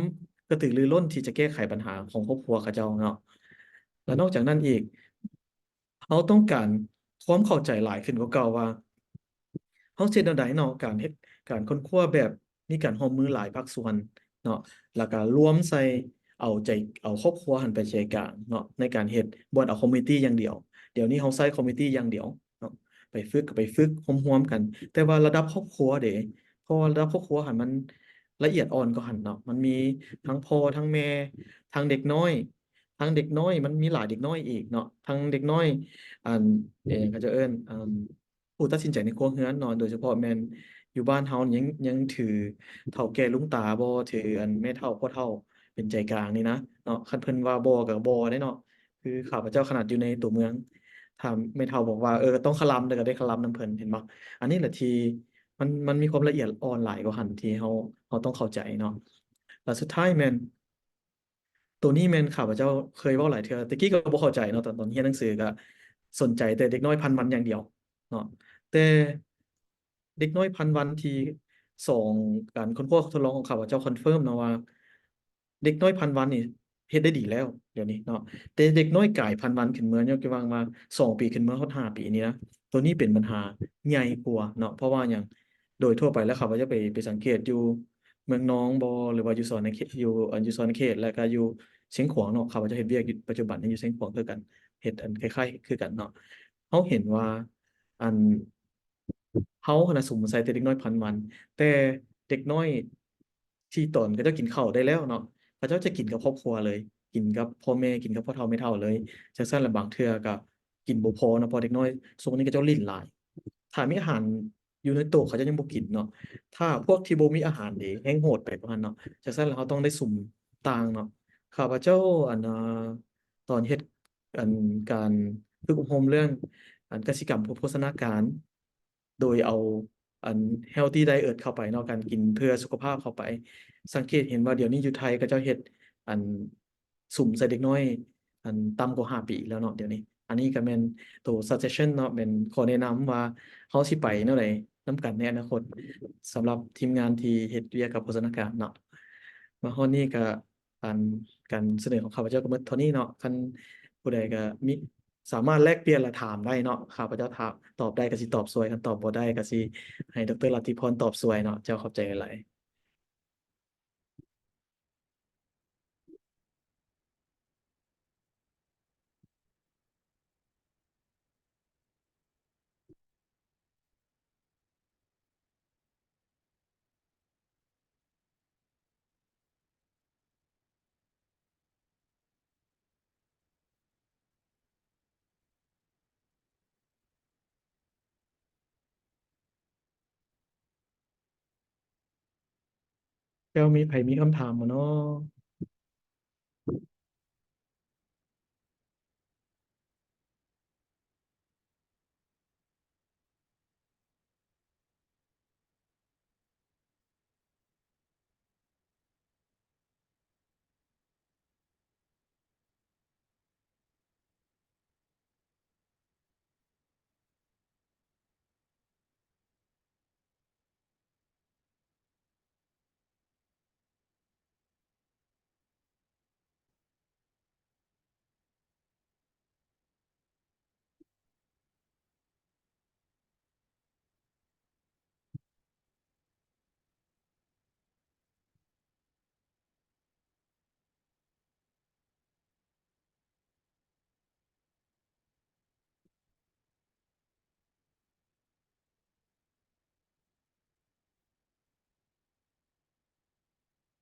ກະຕືລືລົ້ນທີ່ຈະແກ້ໄຂບັນຫາຂອງຄອບຄົວເຂົາເຈົ້າເນາະ ແລະນອກຈາກນັ້ນອີກ ເຮົາຕ້ອງການຄວາມເຂົ້າໃຈຫຼາຍຂຶ້ນກວ່າເກົ່າວ່າ ເຮົາຊິເຮັດແນວໃດເນາະ ການເຮັດການຄົ້ນຄວ້າແບບມີການຮ່ວມມືຫຼາຍພາກສ່ວນເນາະ ແລ້ວກະລວມໃສ່ເອົາໃຈ ເອົາຄອບຄົວຫັ້ນໄປໃຈກາງເນາະ ໃນການເຮັດ ບໍ່ແມ່ນເອົາຄອມມິວນິຕີຢ່າງດຽວ ດຽວນີ້ເຮົາໃຊ້ຄອມມິວນິຕີຢ່າງດຽວເນາະ ໄປຝຶກກະໄປຝຶກຮ່ວມໆກັນ ແຕ່ວ່າລະດັບຄອບຄົວເດ ເພາະວ່າລະດັບຄອບຄົວຫັ້ນມັນລະອຽດອ່ອນກວ່າຫັ້ນເນາະ ມັນມີທັງພໍ່ທັງແມ່ ທັງເດັກນ້ອຍ ທັງເດັກນ້ອຍ ມັນມີຫຼາຍເດັກນ້ອຍອີກເນາະ ທັງເດັກນ້ອຍ ອັນ ເອີ ເຂົາເຈົ້າເອີ້ນ ອັນ ຜູ້ຕັດສິນໃຈໃນຄົວເຮືອນເນາະ ໂດຍສະເພາະແມ່ນຢູ່ບ້ານເຮົາຍັງ ຍັງຖືເຖົ້າແກ່ລຸງຕາບໍ່ ຖື ອັນ ແມ່ເຖົ້າພໍ່ເຖົ້າເປັນໃຈກາງນີ້ນະເນາະ ຄັນເພິ່ນວ່າບໍ່ກະບໍ່ເດ້ເນາະ ຄືຂ້າພະເຈົ້າຂະໜາດຢູ່ໃນຕົວເມືອງ ຖ້າແມ່ເຖົ້າບອກວ່າ ເອີ ຕ້ອງຄະລຳ ແລ້ວກໍໄດ້ຄະລຳນຳເພິ່ນ ເຫັນບໍ່? ອັນນີ້ແຫຼະທີ່ມັນ ມັນມີຄວາມລະອຽດອ່ອນຫຼາຍກວ່າຫັ້ນ ທີ່ເຮົາ ເຮົາຕ້ອງເຂົ້າໃຈເນາະ. ແລ້ວສຸດທ້າຍແມ່ນ ໂຕນີ້ແມ່ນຂ້າພະເຈົ້າເຄີຍເວົ້າຫຼາຍເທື່ອ, ແຕ່ກີ້ກໍບໍ່ເຂົ້າໃຈເນາະ, ຕອນ ຕອນຮຽນໜັງສືກໍສົນໃຈແຕ່ເດັກນ້ອຍພັນວັນຢ່າງດຽວເນາະ, ແຕ່ເດັກນ້ອຍພັນວັນທີ່ສອງ ການຄົ້ນຄວ້າທົດລອງຂອງຂ້າພະເຈົ້າຄອນເຟີມເນາະວ່າ ເດັກນ້ອຍພັນວັນນີ້ເຮັດໄດ້ດີແລ້ວດຽວນີ້ເນາະ, ແຕ່ເດັກນ້ອຍກາຍພັນວັນຂຶ້ນເມືອ ຍົກຕົວຢ່າງວ່າສອງປີຂຶ້ນເມືອຮອດຫ້າປີນີ້ນະ, ໂຕນີ້ເປັນບັນຫາໃຫຍ່ກວ່າເນາະ. ເພາະວ່າຫຍັງ? ໂດຍທົ່ວໄປແລ້ວ ຂ້າພະເຈົ້າໄປ ໄປສັງເກດຢູ່ເມືອງນອງບໍ ຫຼືວ່າຢູ່ສະຫວັນນະເຂດ ຢູ່ ອັນ ຢູ່ສະຫວັນນະເຂດ ແລ້ວກໍຢູ່ຊຽງຂວາງເນາະ, ຂ້າພະເຈົ້າເຮັດວຽກຢູ່ປັດຈຸບັນນີ້ຢູ່ຊຽງຂວາງຄືກັນ, ເຮັດອັນຄ້າຍໆຄືກັນເນາະ. ເຮົາເຫັນວ່າ ອັນ ເຮົາຫັ້ນນະສຸມໃສ່ແຕ່ເດັກນ້ອຍພັນວັນ, ແຕ່ເດັກນ້ອຍທີ່ຕອນເຂົາເຈົ້າກິນເຂົ້າໄດ້ແລ້ວເນາະ, ເຂົາເຈົ້າຈະກິນກັບຄອບຄົວເລີຍ, ກິນກັບພໍ່ແມ່ ກິນກັບພໍ່ເຖົ້າແມ່ເຖົ້າເລີຍ. ຈັ່ງຊັ້ນລະບາງເທື່ອກໍກິນບໍ່ພໍເນາະ, ເພາະເດັກນ້ອຍຊ່ວງນີ້ເຂົາເຈົ້າຫຼິ້ນຫຼາຍ. ຖ້າມີອາຫານຢູ່ໃນໂຕະ ເຂົາເຈົ້າຍັງບໍ່ກິນເນາະ, ຖ້າພວກທີ່ບໍ່ມີອາຫານເດ ແຮ່ງໂຫດໄປກວ່າຫັ້ນເນາະ. ຈັ່ງຊັ້ນລະເຮົາຕ້ອງໄດ້ສຸມຕ່າງເນາະ. ຂ້າພະເຈົ້າ ອັນ ເອີ ຕອນເຮັດ ອັນ ການຝຶກອົບຮົມເລື່ອງ ອັນ ກະສິກຳໂພ ໂພຊະນາການ ໂດຍເອົາ ອັນ healthy diet ເຂົ້າໄປເນາະ, ການກິນເພື່ອສຸຂະພາບເຂົ້າໄປ, ສັງເກດເຫັນວ່າດຽວນີ້ຢູ່ໄທເຂົາເຈົ້າເຮັດ ອັນ ສຸມໃສ່ເດັກນ້ອຍ ອັນ ຕ່ຳກວ່າຫ້າປີແລ້ວເນາະດຽວນີ້. ອັນນີ້ກໍແມ່ນໂຕ suggestion ເນາະ, ແມ່ນຂໍ້ແນະນຳວ່າເຮົາຊິໄປແນວໃດນຳກັນໃນອະນາຄົດ ສຳລັບທີມງານທີ່ເຮັດວຽກກັບໂພຊະນາການເນາະ. ມາຮອດນີ້ກໍ ການ ການສະເໜີຂອງຂ້າພະເຈົ້າກໍໝົດເທົ່ານີ້ເນາະ. ຄັນຜູ້ໃດກໍມີ ສາມາດແລກປ່ຽນ ແລະ ຖາມໄດ້ເນາະ, ຂ້າພະເຈົ້າຖາມ ຕອບໄດ້ກໍຊິຕອບຊ່ວຍ, ຄັນຕອບບໍ່ໄດ້ກໍຊິໃຫ້ ດຣ ລັດທິພອນ ຕອບຊ່ວຍເນາະ. ເຈົ້າ ຂອບໃຈຫຼາຍໆ. ແລ້ວມີໃຜມີຄຳຖາມບໍ່ເນາະ?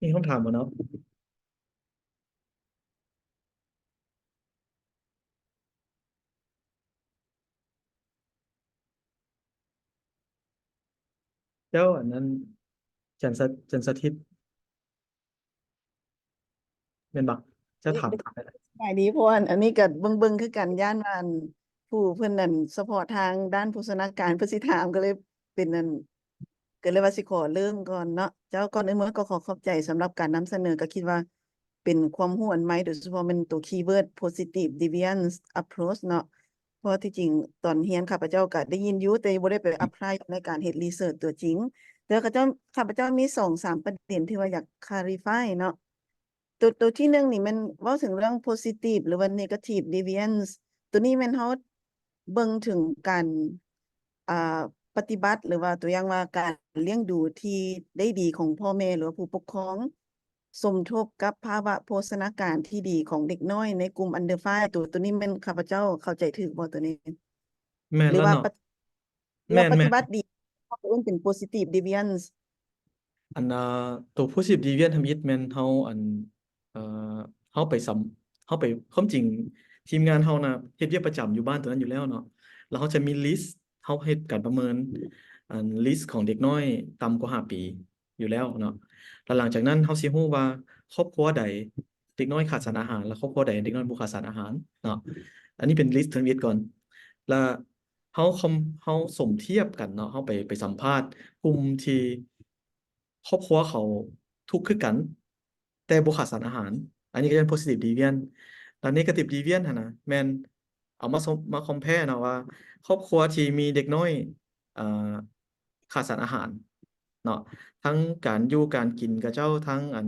ມີຄຳຖາມບໍ່ເນາະ? ເຈົ້າ ອັນນັ້ນ ຈັນສະ ຈັນສະທິດ ແມ່ນບໍ່? ເຈົ້າຖາມ ສະບາຍດີ ເພາະວ່າອັນນີ້ກໍເບິ່ງໆຄືກັນ ຢ້ານວ່າ ອັນ ຜູ້ເພິ່ນ ອັນ ສະເພາະທາງດ້ານໂພຊະນາການ ເພິ່ນຊິຖາມ ກໍເລີຍເປັນ ອັນ ກໍເລີຍວ່າຊິຂໍເລີ່ມກ່ອນເນາະ. ເຈົ້າ ກ່ອນອື່ນໝົດກໍຂໍຂອບໃຈສຳລັບການນຳສະເໜີ, ກໍຄິດວ່າເປັນຄວາມຮູ້ອັນໃໝ່ ໂດຍສະເພາະແມ່ນໂຕ keyword positive deviance approach ເນາະ. ເພາະທີ່ຈິງຕອນຮຽນຂ້າພະເຈົ້າກໍໄດ້ຍິນຢູ່ ແຕ່ບໍ່ໄດ້ໄປ apply ໃນການເຮັດ research ຕົວຈິງ. ແຕ່ວ່າຂ້າພະເຈົ້າ ຂ້າພະເຈົ້າມີສອງສາມປະເດັນທີ່ວ່າຢາກ clarify ເນາະ. ໂຕ ໂຕທີໜຶ່ງນີ້ແມ່ນເວົ້າເຖິງເລື່ອງ positive ຫຼືວ່າ negative deviance. ໂຕນີ້ແມ່ນເຮົາເບິ່ງເຖິງການ ອ່າ ປະຕິບັດ ຫຼືວ່າຕົວຢ່າງວ່າການລ້ຽງດູທີ່ໄດ້ດີຂອງພໍ່ແມ່ ຫຼືວ່າຜູ້ປົກຄອງ ສົມທົບກັບພາວະໂພຊະນາການທີ່ດີຂອງເດັກນ້ອຍໃນກຸ່ມ under five. ໂຕ ໂຕນີ້ແມ່ນຂ້າພະເຈົ້າເຂົ້າໃຈຖືກບໍ່ໂຕນີ້? ແມ່ນແລ້ວເນາະ. ແມ່ນ ແມ່ນ ປະຕິບັດດີ ເຮົາເອີ້ນເປັນ positive deviance. ອັນ ເອີ ໂຕ positive deviance ທຳອິດແມ່ນເຮົາ ອັນ ເອີ ເຮົາໄປສຳ ເຮົາໄປ ຄວາມຈິງທີມງານເຮົານະ ເຮັດວຽກປະຈຳຢູ່ບ້ານຕົວນັ້ນຢູ່ແລ້ວເນາະ, ແລ້ວເຮົາຈະມີ list ເຮົາເຮັດການປະເມີນ ອັນ list ຂອງເດັກນ້ອຍຕ່ຳກວ່າຫ້າປີຢູ່ແລ້ວເນາະ. ແລ້ວຫຼັງຈາກນັ້ນເຮົາຊິຮູ້ວ່າຄອບຄົວໃດເດັກນ້ອຍຂາດສານອາຫານ ແລະ ຄອບຄົວໃດເດັກນ້ອຍບໍ່ຂາດສານອາຫານເນາະ. ອັນນີ້ເປັນ list ທຳອິດກ່ອນ. ລະເຮົາຄຳ ເຮົາສົມທຽບກັນເນາະ ເຮົາໄປ ໄປສຳພາດກຸ່ມທີ່ຄອບຄົວເຂົາທຸກຄືກັນ ແຕ່ບໍ່ຂາດສານອາຫານ ອັນນີ້ກໍເອີ້ນ positive deviance ແລະ negative deviance ຫັ້ນນະ ແມ່ນເອົາມາສົມ ມາ compare ເນາະວ່າ ຄອບຄົວທີ່ມີເດັກນ້ອຍ ອ່າ ຂາດສານອາຫານເນາະ ທັງການຢູ່ການກິນຂະເຈົ້າ ທັງອັນ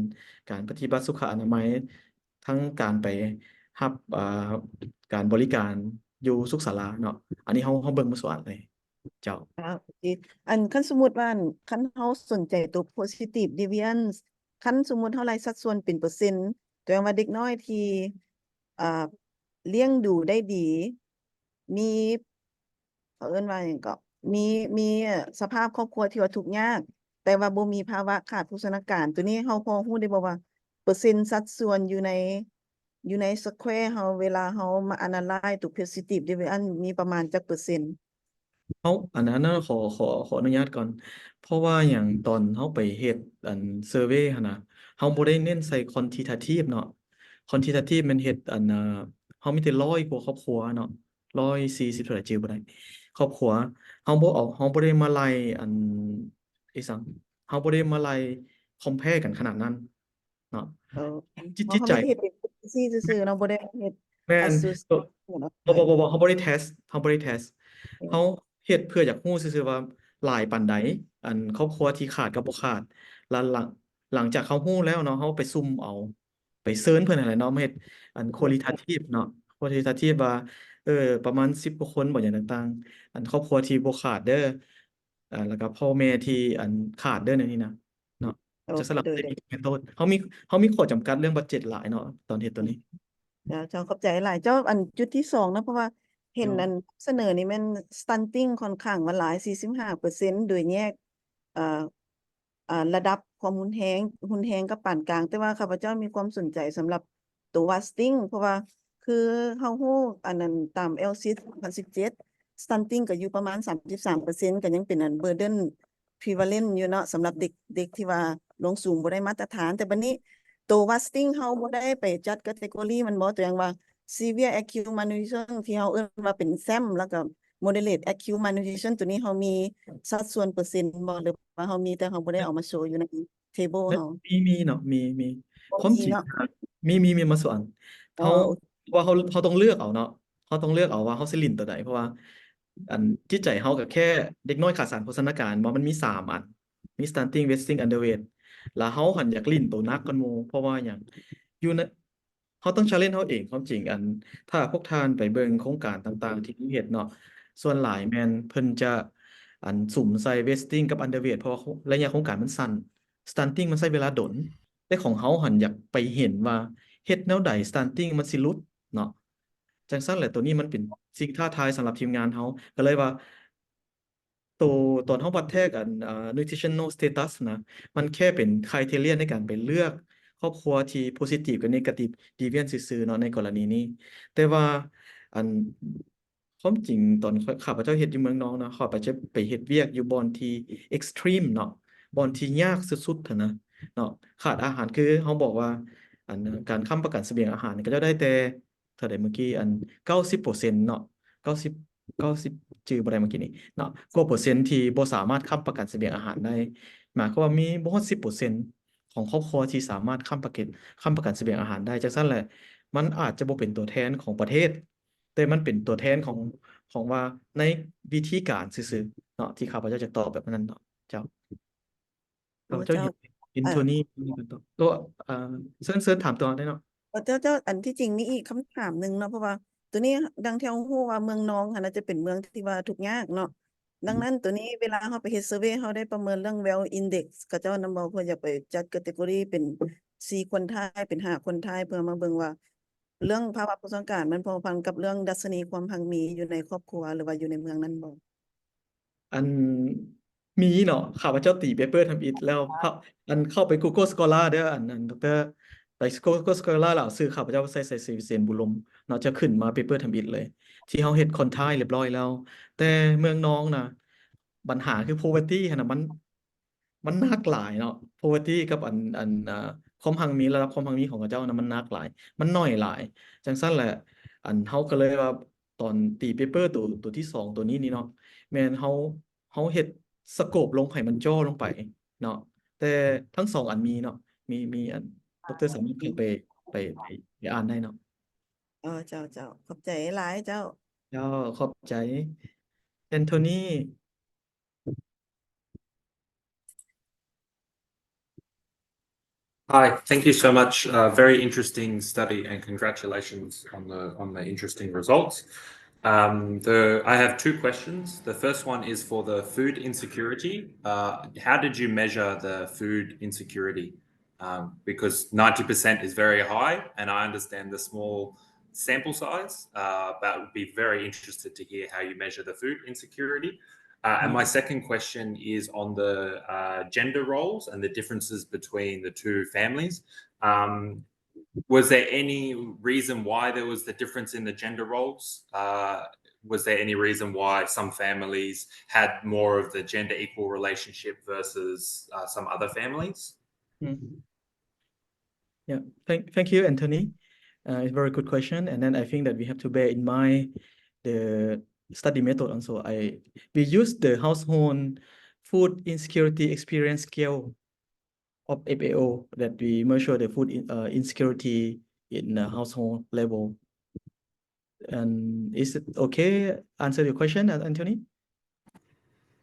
ການປະຕິບັດສຸຂະອະນາໄມ ທັງການໄປຮັບ ອ່າ ການບໍລິການຢູ່ສຸກສາລາເນາະ ອັນນີ້ເຮົາ ເຮົາເບິ່ງມາສວນເລີຍເຈົ້າ. ອ່າ ໂອເຄ ອັນ ຄັນສົມມຸດວ່າ ອັນ ຄັນເຮົາສົນໃຈຕົວ positive deviance ຄັນສົມມຸດເຮົາໄລ່ສັດສ່ວນເປັນເປີເຊັນ ຕົວຢ່າງວ່າເດັກນ້ອຍທີ່ ອ່າ ລ້ຽງດູໄດ້ດີ ມີ ເຂົາເອີ້ນວ່າຫຍັງເກາະ ມີ ມີສະພາບຄອບຄົວທີ່ວ່າທຸກຍາກ ແຕ່ວ່າບໍ່ມີພາວະຂາດໂພຊະນາການ ໂຕນີ້ເຮົາພໍຮູ້ໄດ້ບໍ່ວ່າ ເປີເຊັນສັດສ່ວນຢູ່ໃນ ຢູ່ໃນ square ເຮົາ ເວລາເຮົາມາ analyze ຕົວ positive deviance ມີປະມານຈັກເປີເຊັນ? ເຮົາ ອັນ ອັນນັ້ນ ຂໍ ຂໍ ຂໍອະນຸຍາດກ່ອນ ເພາະວ່າຫຍັງ ຕອນເຮົາໄປເຮັດ ອັນ survey ຫັ້ນນະ ເຮົາບໍ່ໄດ້ເນັ້ນໃສ່ quantitative ເນາະ quantitative ແມ່ນເຮັດ ອັນ ເຮົາມີແຕ່ຮ້ອຍກວ່າຄອບຄົວເນາະ ຮ້ອຍສີ່ສິບເທົ່າໃດຈື່ບໍ່ໄດ້ ຄອບຄົວ ເຮົາບໍ່ເອົາ ເຮົາບໍ່ໄດ້ມາໄລ່ ອັນ ອີ່ສັງ ເຮົາບໍ່ໄດ້ມາໄລ່ compare ກັນຂະໜາດນັ້ນເນາະ ເອີ ຈິດ ເຮົາ ຈິດໃຈ ເຮົາມີແຕ່ເຮັດເປັນ policy ຊື່ໆເນາະ ບໍ່ໄດ້ເຮັດ ແມ່ນ assess ບໍ່ ບໍ່ ບໍ່ ເຮົາບໍ່ໄດ້ test ເຮົາບໍ່ໄດ້ test ເອີ ເຮົາເຮັດເພື່ອຢາກຮູ້ຊື່ໆວ່າຫຼາຍປານໃດ ອັນ ຄອບຄົວທີ່ຂາດກັບບໍ່ຂາດ ລະ ຫຼັງ ຫຼັງຈາກເຮົາຮູ້ແລ້ວເນາະ ເຮົາໄປສຸ່ມເອົາ ໄປເຊີນເພິ່ນຫັ້ນແຫຼະເນາະ ມາເຮັດ ອັນ qualitative ເນາະ qualitative ວ່າ ເອີ ປະມານສິບກວ່າຄົນບໍ ຫຍັງຕ່າງໆ ອັນ ຄອບຄົວທີ່ບໍ່ຂາດເດີ ອ່າ ແລ້ວກໍພໍ່ແມ່ທີ່ ອັນ ຂາດເດີ ແນວນີ້ນະ ເນາະ ເຈົ້າ ຈະສະຫຼັບ ໂດຍ ໂດຍ ເປັນຕົ້ນ ເຮົາມີ ເຮົາມີຂໍ້ຈຳກັດເລື່ອງບັດເຈັດຫຼາຍເນາະ ຕອນເຮັດໂຕນີ້. ເຈົ້າ ເຈົ້າ ຂອບໃຈຫຼາຍເຈົ້າ. ອັນ ຈຸດທີສອງເນາະ ເພາະວ່າເຫັນ ເຈົ້າ ອັນສະເໜີນີ້ແມ່ນ stunting ຂ້ອນຂ້າງວ່າຫຼາຍ ສີ່ສິບຫ້າເປີເຊັນ ໂດຍແຍກ ເອີ ອ່າ ລະດັບຄວາມຮຸນແຮງ ຮຸນແຮງກັບປານກາງ ແຕ່ວ່າຂ້າພະເຈົ້າມີຄວາມສົນໃຈສຳລັບໂຕ wasting ເພາະວ່າຄືເຮົາຮູ້ ອັນນັ້ນ ຕາມ LSID ສອງພັນສິບເຈັດ stunting ກໍຢູ່ປະມານສາມສິບສາມເປີເຊັນ ກໍຍັງເປັນອັນ burden prevalent ຢູ່ເນາະ ສຳລັບເດັກ ເດັກທີ່ວ່າລວງສູງບໍ່ໄດ້ມາດຕະຖານ. ແຕ່ບັດນີ້ໂຕ wasting ເຮົາບໍ່ໄດ້ໄປຈັດ category ມັນບໍ່ ຕົວຢ່າງວ່າ severe acute malnutrition ທີ່ເຮົາເອີ້ນວ່າເປັນ SAM ແລ້ວກໍ moderate acute malnutrition ໂຕນີ້ເຮົາມີສັດສ່ວນເປີເຊັນບໍ່ ຫຼືວ່າເຮົາມີແຕ່ເຮົາບໍ່ໄດ້ເອົາມາໂຊຢູ່ໃນ table ເຮົາ? ມີ ມີເນາະ ມີ ມີ ຄວາມຈິງ ມີເນາະ ມີ ມີ ມີມາສວນ ເຮົາ ເພາະວ່າເຮົາ ເຮົາຕ້ອງເລືອກເອົາເນາະ ເຮົາຕ້ອງເລືອກເອົາວ່າເຮົາຊິຫຼິ້ນໂຕໃດ ເພາະວ່າ ອັນ ຈິດໃຈເຮົາກໍແຄ່ເດັກນ້ອຍຂາດສານໂພຊະນາການ ບໍ່ ມັນມີສາມອັນ ມີ stunting, wasting, underweight ລະເຮົາຫັ້ນຢາກຫຼິ້ນໂຕໜັກກວ່າໝູ່ ເພາະວ່າຫຍັງ ຢູ່ໃນ ເຮົາຕ້ອງ challenge ເຮົາເອງ ຄວາມຈິງ ອັນ ຖ້າພວກທ່ານໄປເບິ່ງໂຄງການຕ່າງໆທີ່ເຮົາເຮັດເນາະ ສ່ວນຫຼາຍແມ່ນເພິ່ນຈະ ອັນ ສຸມໃສ່ wasting ກັບ underweight ເພາະວ່າໄລຍະໂຄງການມັນສັ້ນ stunting ມັນໃຊ້ເວລາດົນ ແຕ່ຂອງເຮົາຫັ້ນຢາກໄປເຫັນວ່າເຮັດແນວໃດ stunting ມັນຊິຫຼຸດເນາະ ຈັ່ງຊັ້ນແຫຼະ ໂຕນີ້ມັນເປັນສິ່ງທ້າທາຍສຳລັບທີມງານເຮົາ ກໍເລີຍວ່າ ໂຕ ຕອນເຮົາວັດແທກ ອັນ ເອີ nutritional status ນະ ມັນແຄ່ເປັນ criteria ໃນການໄປເລືອກຄອບຄົວທີ່ positive ກັບ negative deviance ຊື່ໆເນາະ ໃນກໍລະນີນີ້ ແຕ່ວ່າ ອັນ ຄວາມຈິງຕອນຂ້ອຍ ຂ້າພະເຈົ້າເຮັດຢູ່ເມືອງນອງເນາະ ຂ້າພະເຈົ້າໄປເຮັດວຽກຢູ່ບ່ອນທີ່ extreme ເນາະ ບ່ອນທີ່ຍາກສຸດໆຫັ້ນນະເນາະ ຂາດອາຫານ ຄືເຮົາບອກວ່າ ອັນ ການຄ້ຳປະກັນສະບຽງອາຫານ ເຂົາເຈົ້າໄດ້ແຕ່ ເທົ່າໃດເມື່ອກີ້ ອັນ ເກົ້າສິບເປີເຊັນເນາະ ເກົ້າສິບ ເກົ້າສິບ ຈື່ບໍ່ໄດ້ເມື່ອກີ້ນີ້ເນາະ ກວ່າເປີເຊັນທີ່ບໍ່ສາມາດຄ້ຳປະກັນສະບຽງອາຫານໄດ້ ໝາຍຄວາມວ່າມີບໍ່ຮອດສິບເປີເຊັນຂອງຄອບຄົວທີ່ສາມາດຄ້ຳປະກັນ ຄ້ຳປະກັນສະບຽງອາຫານໄດ້ ຈັ່ງຊັ້ນແຫຼະ ມັນອາດຈະບໍ່ເປັນຕົວແທນຂອງປະເທດ ແຕ່ມັນເປັນຕົວແທນຂອງ ຂອງວ່າໃນວິທີການຊື່ໆເນາະ ທີ່ຂ້າພະເຈົ້າຈະຕອບແບບນັ້ນເນາະ ເຈົ້າ. ໂອ້ ເຈົ້າ ເຈົ້າ ເຫັນ ເອີ ໂທນີ້ ໂຕ ເອີ ເຊີນ ເຊີນຖາມຕໍ່ໄດ້ເນາະ. ເຈົ້າ ເຈົ້າ ອັນທີ່ຈິງມີອີກຄຳຖາມໜຶ່ງເນາະ ເພາະວ່າໂຕນີ້ ດັ່ງທີ່ເຮົາຮູ້ວ່າເມືອງນອງຫັ້ນນະ ຈະເປັນເມືອງທີ່ວ່າທຸກຍາກເນາະ ອືມ ດັ່ງນັ້ນໂຕນີ້ເວລາເຮົາໄປເຮັດ survey ເຮົາໄດ້ປະເມີນເລື່ອງ wealth index ເຂົາເຈົ້ານຳບໍ່ ເພື່ອຢາກໄປຈັດ category ເປັນສີ່ quintile ເປັນຫ້າ quintile ເພື່ອມາເບິ່ງວ່າ ເລື່ອງພາວະໂພຊະນາການ ມັນພົວພັນກັບເລື່ອງດັດຊະນີຄວາມຮັ່ງມີຢູ່ໃນຄອບຄົວ ຫຼືວ່າຢູ່ໃນເມືອງນັ້ນບໍ່? ອັນ ມີເນາະ ຂ້າພະເຈົ້າຕີ paper ທຳອິດແລ້ວ ອັນ ເຂົ້າໄປ Google Scholar ເດີ ອັນ ອັນ ດອກເຕີ ໄປ Google Scholar ແລ້ວເອົາຊື່ຂ້າພະເຈົ້າໃສ່ ໃສ່ຊື່ເສນບຸລົມເນາະ ຈະຂຶ້ນມາ paper ທຳອິດເລີຍ ທີ່ເຮົາເຮັດ quintile ຮຽບຮ້ອຍແລ້ວ ແຕ່ເມືອງນອງນະ ບັນຫາຄື poverty ຫັ້ນນະ ມັນ ມັນໜັກຫຼາຍເນາະ poverty ກັບອັນ ອັນ ອ່າ ຄວາມຮັ່ງມີ ລະດັບຄວາມຮັ່ງມີຂອງເຂົາເຈົ້ານະ ມັນໜັກຫຼາຍ ມັນໜ້ອຍຫຼາຍ ຈັ່ງຊັ້ນແຫຼະ ອັນ ເຮົາກໍເລີຍວ່າ ຕອນຕີເປເປີໂຕ ໂຕທີສອງໂຕນີ້ນີ້ເນາະ ແມ່ນເຮົາ ເຮົາເຮັດສະໂກບລົງໃຫ້ມັນຈໍ້ລົງໄປເນາະ ແຕ່ທັງສອງອັນມີເນາະ ມີ ມີອັນ ດຣ ສາມາດເຂົ້າໄປ ໄປ ໄປ ໄປອ່ານໄດ້ເນາະ. ອໍ ເຈົ້າ ເຈົ້າ ຂອບໃຈຫຼາຍເຈົ້າ. ເຈົ້າ ຂອບໃຈ ແອນໂທນີ. Hi, thank you so much. Uh, very interesting study, and congratulations on the, on the interesting results. Um, the, I have two questions. The first one is for the food insecurity. Uh, how did you measure the food insecurity? Um, because ninety percent is very high, and I understand the small sample size, uh, but would be very interested to hear how you measure the food insecurity. Uh, and my second question is on the, uh, gender roles and the differences between the two families. Um, was there any reason why there was the difference in the gender roles? Uh, was there any reason why some families had more of the gender equal relationship versus, uh, some other families? Mm. Yeah, thank, thank you, Anthony. Uh, it's a very good question. And then I think that we have to bear in mind the study method also. I, we use the household food insecurity experience scale of F A O that we measure the food in, uh, insecurity in a household level. And is it okay answer your question, uh, Anthony?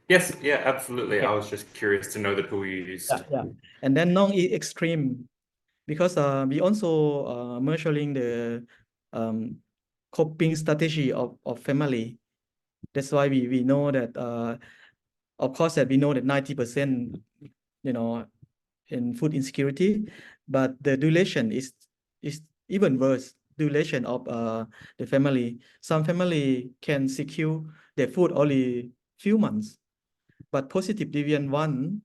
Yes, yeah, absolutely. Okay. I was just curious to know the tool you used. Yeah, yeah. And then none is extreme because, uh, we also, uh, measuring the, um, coping strategy of, of family. That's why we, we know that, uh, of course, that we know that ninety percent, you know, in food insecurity, but the duration is, is even worse, duration of, uh, the family. Some family can secure their food only few months, but positive deviant one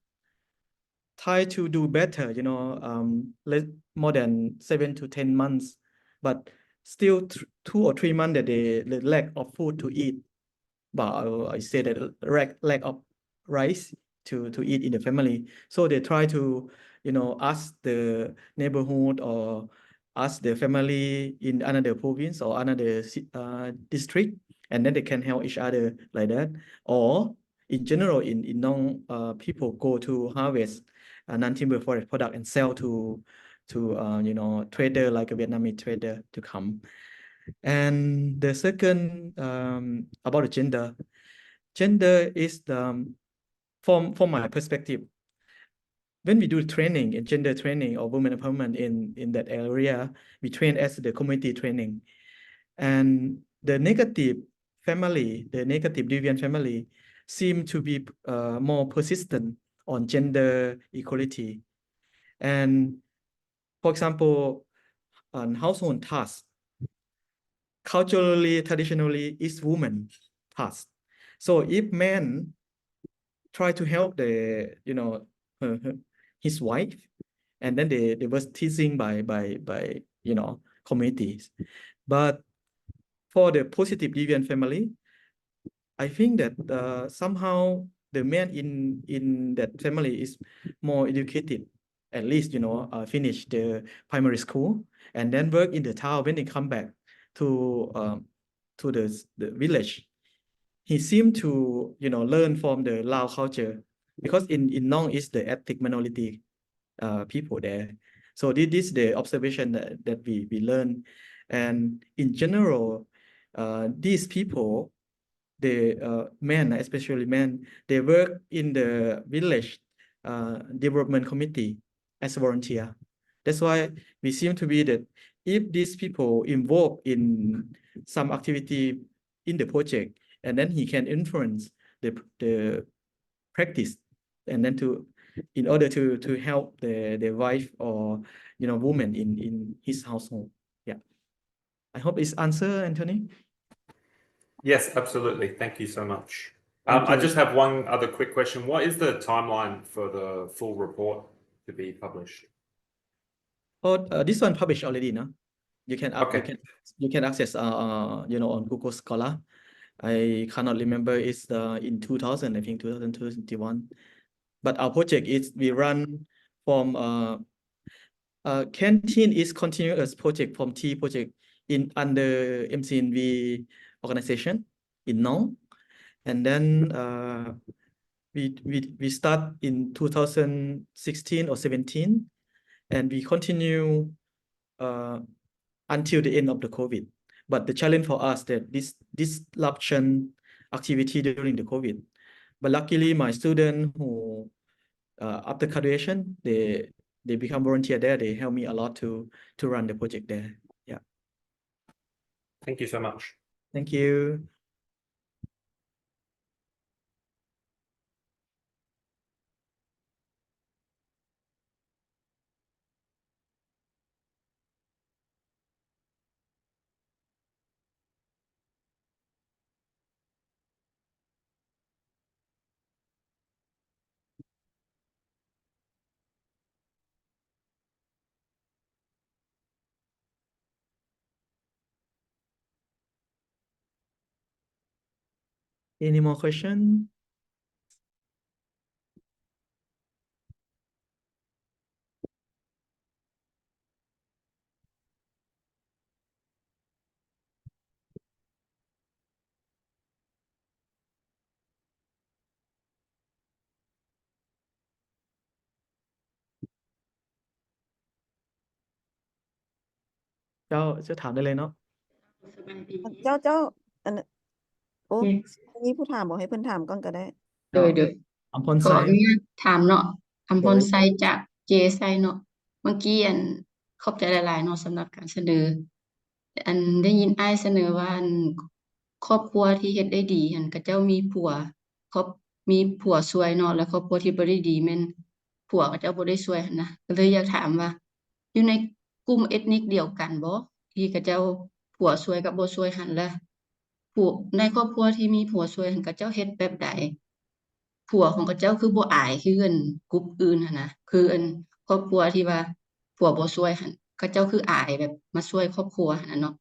try to do better, you know, um, less, more than seven to ten months, but still th-, two or three months that they, they lack of food to eat. But I, I say that lack, lack of rice to, to eat in the family. So they try to, you know, ask the neighborhood or ask the family in another province or another ci-, uh, district, and then they can help each other like that. Or in general, in, in Nong, uh, people go to harvest, uh, non-timber forest product and sell to, to, uh, you know, trader, like a Vietnamese trader to come. And the second, um, about the gender. Gender is the, um, from, from my perspective, when we do training in gender training or women empowerment in, in that area, we train as the community training. And the negative family, the negative deviant family seem to be, uh, more persistent on gender equality. And for example, on household tasks, culturally, traditionally, is woman task. So if man try to help the, you know, her, her, his wife, and then they, they was teasing by, by, by, you know, communities. But for the positive deviant family, I think that, uh, somehow the man in, in that family is more educated, at least, you know, uh, finish the primary school and then work in the town. When they come back to, um, to the, the village, he seemed to, you know, learn from the Lao culture, because in, in Nong is the ethnic minority, uh, people there. So thi-, this is the observation that, that we, we learn. And in general, uh, these people, the, uh, men, especially men, they work in the village, uh, development committee as volunteer. That's why we seem to be that if these people involved in some activity in the project, and then he can influence the, the practice, and then to, in order to, to help the, the wife or, you know, woman in, in his household. Yeah. I hope it's answer, Anthony. Yes, absolutely. Thank you so much. Um, I just have one other quick question. What is the timeline for the full report to be published? Oh, uh, this one published already, no? You can up-, you can, you can access, uh, uh, you know, on Google Scholar. I cannot remember. It's, uh, in two thousand, I think, two thousand, two thousand twenty-one. But our project is, we run from, uh, uh, Canteen is continuous project from T project in under M C N V, organization in Nong. And then, uh, we, we, we start in two thousand sixteen or seventeen, and we continue, uh, until the end of the COVID. But the challenge for us that this disruption activity during the COVID. But luckily, my student who, uh, after graduation, they, they become volunteer there. They help me a lot to, to run the project there. Yeah. Thank you so much. Thank you. เอ any more question? ເຈົ້າ ເຈົ້າຖາມໄດ້ເລີຍເນາະ. ສະບາຍດີ. ເຈົ້າ ເຈົ້າ ອັນ ໂອ້ ອືມ ມີຜູ້ຖາມບໍ່? ໃຫ້ເພິ່ນຖາມກ່ອນກໍໄດ້. ໂດຍ ໂດຍ ອຳພອນໄຊ ຂໍອະນຸຍາດຖາມເນາະ ອຳພອນໄຊຈາກ ເຈ ໄຊເນາະ. ເມື່ອກີ້ ອັນ ຂອບໃຈຫຼາຍໆເນາະ ສຳລັບການສະເໜີ. ອັນ ໄດ້ຍິນອ້າຍສະເໜີວ່າ ອັນ ຄອບຄົວທີ່ເຮັດໄດ້ດີຫັ້ນ ເຂົາເຈົ້າມີຜົວ ຄອບ ມີຜົວຊ່ວຍເນາະ ແລະ ຄອບຄົວທີ່ບໍ່ໄດ້ດີແມ່ນຜົວເຂົາເຈົ້າບໍ່ໄດ້ຊ່ວຍຫັ້ນນະ. ກໍເລີຍຢາກຖາມວ່າ ຢູ່ໃນກຸ່ມເອດນິກດຽວກັນບໍ່ ທີ່ເຂົາເຈົ້າຜົວຊ່ວຍກັບບໍ່ຊ່ວຍຫັ້ນ ແລະ ຜູ້ ໃນຄອບຄົວທີ່ມີຜົວຊ່ວຍຫັ້ນ ເຂົາເຈົ້າເຮັດແບບໃດ? ຜົວຂອງເຂົາເຈົ້າຄືບໍ່ອາຍຄື ອັນ ກຸ່ມອື່ນຫັ້ນນະ ຄື ອັນ ຄອບຄົວທີ່ວ່າຜົວບໍ່ຊ່ວຍຫັ້ນ ເຂົາເຈົ້າຄືອາຍແບບມາຊ່ວຍຄອບຄົວຫັ້ນນະເນາະ.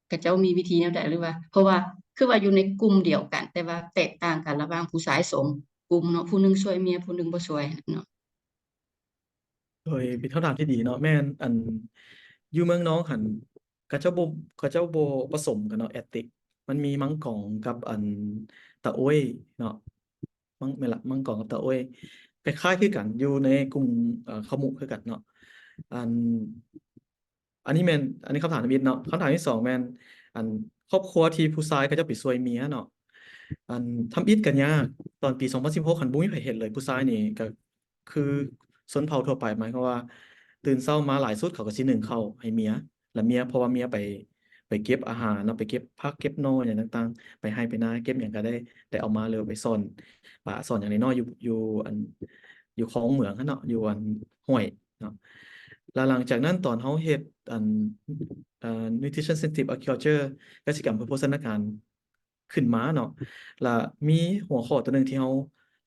ເຂົາເຈົ້າມີວິທີແນວໃດ ຫຼືວ່າ ເພາະວ່າຄືວ່າຢູ່ໃນກຸ່ມດຽວກັນ ແຕ່ວ່າແຕກຕ່າງກັນລະຫວ່າງຜູ້ຊາຍສອງກຸ່ມເນາະ ຜູ້ໜຶ່ງຊ່ວຍເມຍ ຜູ້ໜຶ່ງບໍ່ຊ່ວຍເນາະ. ໂດຍ ເປັນຄຳຖາມທີ່ດີເນາະ. ແມ່ນ ອັນ ຢູ່ເມືອງນອງຫັ້ນ ເຂົາເຈົ້າບໍ່ ເຂົາເຈົ້າບໍ່ປະສົມກັນເນາະ ເອດນິກ. ມັນມີມັງກອງກັບ ອັນ ຕາໂອ້ຍເນາະ. ມັງ ແມ່ນລະ ມັງກອງກັບຕາໂອ້ຍ ຄ້າຍໆຄືກັນ ຢູ່ໃນກຸ່ມ ເອີ ເຜົ່າມຸຄືກັນເນາະ. ອັນ ອັນນີ້ແມ່ນ ອັນນີ້ຄຳຖາມທຳອິດເນາະ. ຄຳຖາມທີສອງແມ່ນ ອັນ ຄອບຄົວທີ່ຜູ້ຊາຍເຂົາເຈົ້າໄປຊ່ວຍເມຍເນາະ ອັນ ທຳອິດກໍຍາກ. ຕອນປີສອງພັນສິບຫົກຫັ້ນ ບໍ່ມີໃຜເຮັດເລີຍ. ຜູ້ຊາຍນີ້ກໍຄືຊົນເຜົ່າທົ່ວໄປ ໝາຍຄວາມວ່າ ຕື່ນເຊົ້າມາຫຼາຍສຸດເຂົາກໍຊິໜຶ້ງເຂົ້າໃຫ້ເມຍ ແລະ ເມຍ ເພາະວ່າເມຍໄປ ໄປເກັບອາຫານເນາະ ໄປເກັບຜັກເກັບໜໍ່ຫຍັງຕ່າງໆ ໄປໄຮ່ໄປນາ ເກັບຫຍັງກໍໄດ້ ໄດ້ເອົາມາ ຫຼືໄປຊ້ອນປາຊ້ອນຫຍັງນ້ອຍໆ ຢູ່ ຢູ່ ອັນ ຢູ່ຄອງເໝືອງຫັ້ນເນາະ ຢູ່ ອັນ ຫ້ວຍເນາະ. ແລ້ວຫຼັງຈາກນັ້ນຕອນເຮົາເຮັດ ອັນ ເອີ nutrition sensitive agriculture ກະສິກຳເພື່ອໂພຊະນາການຂຶ້ນມາເນາະ ລະມີຫົວຂໍ້ຕົວໜຶ່ງທີ່ເຮົາ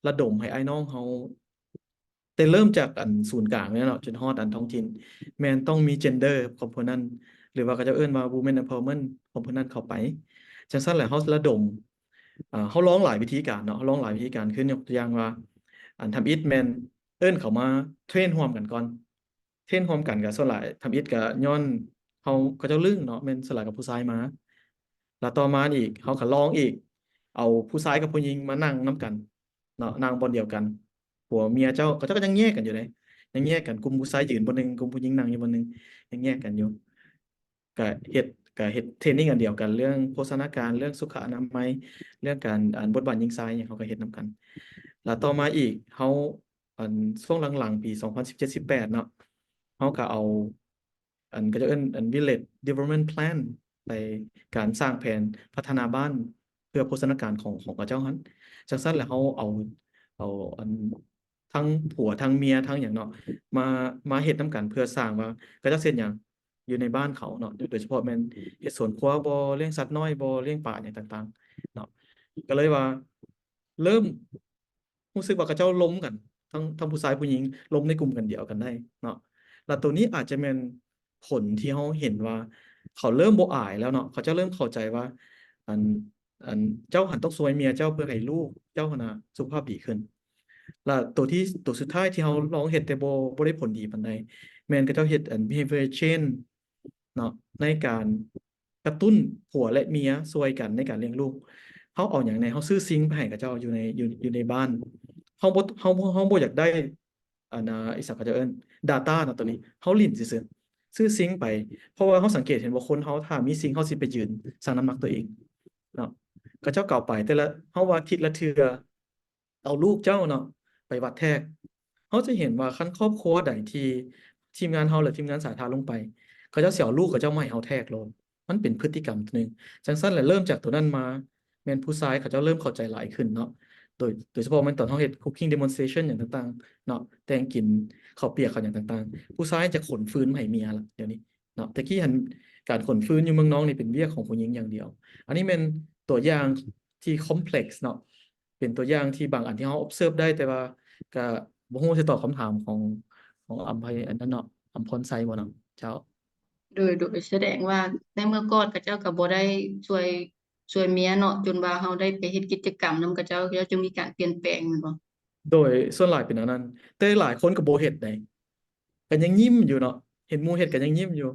ລະດົມໃຫ້ອ້າຍນ້ອງເຮົາ ແຕ່ເລີ່ມຈາກອັນສູນກາງເລີຍເນາະ ຈົນຮອດອັນທ້ອງຖິ່ນ ແມ່ນຕ້ອງມີ gender component ຫຼືວ່າເຂົາເຈົ້າເອີ້ນວ່າ women empowerment component ເຂົ້າໄປ. ຈັ່ງຊັ້ນແຫຼະ ເຮົາລະດົມ ເຮົາລອງຫຼາຍວິທີການເນາະ ເຮົາລອງຫຼາຍວິທີການ ຄືຍົກຕົວຢ່າງວ່າ ອັນທຳອິດແມ່ນເອີ້ນເຂົາມາເທຣນຮ່ວມກັນກ່ອນ ເທຣນຮ່ວມກັນກໍສ່ວນຫຼາຍທຳອິດກໍຍ້ອນເຮົາ ເຂົາເຈົ້າລຶ້ງເນາະ ແມ່ນສ່ວນຫຼາຍກໍຜູ້ຊາຍມາ ແລ້ວຕໍ່ມາອີກ ເຮົາກໍລອງອີກ ເອົາຜູ້ຊາຍກັບຜູ້ຍິງມານັ່ງນຳກັນເນາະ ນັ່ງບ່ອນດຽວກັນ ຜົວເມຍເຈົ້າ ເຂົາເຈົ້າກໍຍັງແຍກກັນຢູ່ເດ້ ຍັງແຍກກັນ ກຸ່ມຜູ້ຊາຍຢືນບ່ອນໜຶ່ງ ກຸ່ມຜູ້ຍິງນັ່ງຢູ່ບ່ອນໜຶ່ງ ຍັງແຍກກັນຢູ່. ກະເຮັດ ກະເຮັດເທຣນນິງອັນດຽວກັນ ເລື່ອງໂພຊະນາການ ເລື່ອງສຸຂະອະນາໄມ ເລື່ອງການ ອັນ ບົດບາດຍິງຊາຍຫຍັງ ເຮົາກໍເຮັດນຳກັນ. ແລ້ວຕໍ່ມາອີກ ເຮົາ ອັນ ຊ່ວງຫຼັງໆ ປີສອງພັນສິບເຈັດ ສິບແປດເນາະ ເຮົາກໍເອົາ ອັນ ເຂົາເຈົ້າເອີ້ນ ອັນ village development plan ໄປ ການສ້າງແຜນພັດທະນາບ້ານເພື່ອໂພຊະນາການຂອງ ຂອງເຂົາເຈົ້າຫັ້ນ. ຈັ່ງຊັ້ນແລ້ວເຮົາເອົາ ເອົາ ອັນ ທັງຜົວທັງເມຍທັງຫຍັງເນາະ ມາ ມາເຮັດນຳກັນ ເພື່ອສ້າງວ່າເຂົາເຈົ້າເຮັດຫຍັງຢູ່ໃນບ້ານເຂົາເນາະ ໂດຍສະເພາະແມ່ນເຮັດສວນຄົວບໍ່ ລ້ຽງສັດນ້ອຍບໍ່ ລ້ຽງປາຫຍັງຕ່າງໆເນາະ. ກໍເລີຍວ່າເລີ່ມ ຮູ້ສຶກວ່າເຂົາເຈົ້າລົມກັນ ທັງ ທັງຜູ້ຊາຍຜູ້ຍິງລົມໃນກຸ່ມກັນດຽວກັນໄດ້ເນາະ. ແລ້ວໂຕນີ້ອາດຈະແມ່ນຜົນທີ່ເຮົາເຫັນວ່າ ເຂົາເລີ່ມບໍ່ອາຍແລ້ວເນາະ ເຂົາເຈົ້າເລີ່ມເຂົ້າໃຈວ່າ ອັນ ອັນ ເຈົ້າຫັ້ນຕ້ອງຊ່ວຍເມຍເຈົ້າເພື່ອໃຫ້ລູກເຈົ້າຫັ້ນນະສຸຂະພາບດີຂຶ້ນ. ແລ້ວໂຕທີ່ ໂຕສຸດທ້າຍທີ່ເຮົາລອງເຮັດແຕ່ບໍ່ ບໍ່ໄດ້ຜົນດີປານໃດ ແມ່ນເຂົາເຈົ້າເຮັດ ອັນ behavior change ເນາະ ໃນການ ກະຕຸ້ນຜົວ ແລະ ເມຍຊ່ວຍກັນໃນການລ້ຽງລູກ. ເຮົາເອົາຫຍັງແດ່? ເຮົາຊື້ຊິງໄປໃຫ້ເຂົາເຈົ້າຢູ່ໃນ ຢູ່ ຢູ່ໃນບ້ານ. ເຮົາບໍ່ ເຮົາ ເຮົາບໍ່ຢາກໄດ້ ອັນ ອາ ອີ່ຫຍັງເຂົາເຈົ້າເອີ້ນ ດາຕ້າເນາະ ໂຕນີ້ ເຮົາຫຼິ້ນຊື່ໆ ຊື້ຊິງໄປ ເພາະວ່າເຮົາສັງເກດເຫັນວ່າຄົນເຮົາຖ້າມີຊິງ ເຮົາຊິໄປຢືນຊັ່ງນ້ຳໜັກຕົວເອງເນາະ ເຂົາເຈົ້າກໍເອົາໄປ ແຕ່ລະ ເຮົາວ່າທິດລະເທື່ອ ເອົາລູກເຈົ້າເນາະ ໄປວັດແທກ ເຮົາຈະເຫັນວ່າຄັນຄອບຄົວໃດທີ່ທີມງານເຮົາ ຫຼື ທີມງານສາທາລົງໄປ ເຂົາເຈົ້າຊິເອົາລູກເຂົາເຈົ້າມາໃຫ້ເຮົາແທກໂລດ ມັນເປັນພຶດຕິກຳໂຕໜຶ່ງ. ຈັ່ງຊັ້ນແຫຼະ ເລີ່ມຈາກໂຕນັ້ນມາ ແມ່ນຜູ້ຊາຍເຂົາເຈົ້າເລີ່ມເຂົ້າໃຈຫຼາຍຂຶ້ນເນາະ ໂດຍ ໂດຍສະເພາະແມ່ນຕອນເຮົາເຮັດ cooking demonstration ຫຍັງຕ່າງໆເນາະ ແຕ່ງກິນເຂົ້າປຽກເຂົ້າຫຍັງຕ່າງໆ ຜູ້ຊາຍຈະຂົນຟືນມາໃຫ້ເມຍລະ ດຽວນີ້ເນາະ. ແຕ່ກີ້ຫັ້ນ ການຂົນຟືນຢູ່ເມືອງນອກນີ້ເປັນວຽກຂອງຜູ້ຍິງຢ່າງດຽວ. ອັນນີ້ແມ່ນຕົວຢ່າງທີ່ complex ເນາະ ເປັນຕົວຢ່າງທີ່ບາງອັນທີ່ເຮົາ observe ໄດ້ ແຕ່ວ່າກະບໍ່ຮູ້ຊິຕອບຄຳຖາມຂອງ ຂອງອຳໄພ ອັນນັ້ນເນາະ ອຳພອນໄຊບໍ່ເນາະ ເຈົ້າ. ໂດຍ ໂດຍ ສະແດງວ່າໃນເມື່ອກ່ອນເຂົາເຈົ້າກໍບໍ່ໄດ້ຊ່ວຍ ຊ່ວຍເມຍເນາະ ຈົນວ່າເຮົາໄດ້ໄປເຮັດກິດຈະກຳນຳເຂົາເຈົ້າ ເຂົາເຈົ້າຈຶ່ງມີການປ່ຽນແປງແມ່ນບໍ່? ໂດຍ ສ່ວນຫຼາຍເປັນແນວນັ້ນ ແຕ່ຫຼາຍຄົນກໍບໍ່ເຮັດໃດ ກໍຍັງຍິ້ມຢູ່ເນາະ ເຫັນໝູ່ເຮັດກໍຍັງຍິ້ມຢູ່.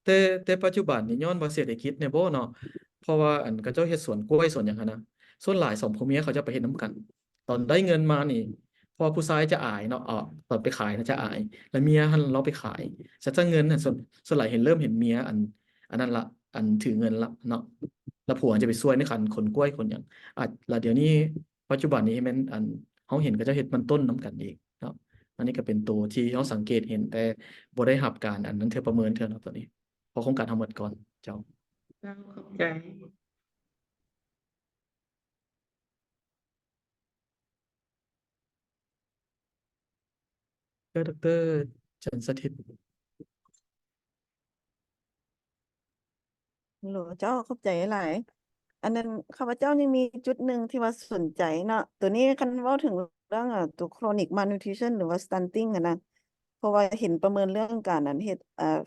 ແຕ່ ແຕ່ປັດຈຸບັນນີ້ຍ້ອນວ່າເສດຖະກິດແດ່ບໍ່ເນາະ ເພາະວ່າ ອັນ ເຂົາເຈົ້າເຮັດສວນກ້ວຍສວນຫຍັງຫັ້ນນະ ສ່ວນຫຼາຍສອງຜົວເມຍເຂົາເຈົ້າໄປເຮັດນຳກັນ ຕອນໄດ້ເງິນມານີ້ ເພາະວ່າຜູ້ຊາຍຈະອາຍເນາະ ເອົາ ຕອນໄປຂາຍນະຈະອາຍ ແລ້ວເມຍຫັ້ນລາວໄປຂາຍ ສະນັ້ນເງິນຫັ້ນ ສ່ວນ ສ່ວນຫຼາຍເຫັນເລີ່ມເຫັນເມຍ ອັນ ອັນນັ້ນລະ ອັນຖືເງິນລະເນາະ ແລ້ວຜົວຈະໄປຊ່ວຍໃນການຂົນກ້ວຍຂົນຫຍັງ ອາ ແລ້ວດຽວນີ້ ປັດຈຸບັນນີ້ແມ່ນ ອັນ ເຮົາເຫັນເຂົາເຈົ້າເຮັດມັນຕົ້ນນຳກັນອີກເນາະ. ອັນນີ້ກໍເປັນໂຕທີ່ເຮົາສັງເກດເຫັນ ແຕ່ບໍ່ໄດ້ຮັບການ ອັນນັ້ນເທື່ອ ປະເມີນເທື່ອເນາະ ໂຕນີ້ ເພາະໂຄງການເຮົາໝົດກ່ອນ. ເຈົ້າ ເຈົ້າ ຂອບໃຈ. ເອີ ດຣ ຈັນສະຖິດ. ໂດຍ ເຈົ້າ ຂອບໃຈຫຼາຍ. ອັນນັ້ນ ຂ້າພະເຈົ້າຍັງມີຈຸດໜຶ່ງທີ່ວ່າສົນໃຈເນາະ ໂຕນີ້ຄັນເວົ້າເຖິງເລື່ອງ ອາ ໂຕ chronic malnutrition ຫຼືວ່າ stunting ຫັ້ນນະ ເພາະວ່າເຫັນປະເມີນເລື່ອງການ ອັນ ເຮັດ ອາ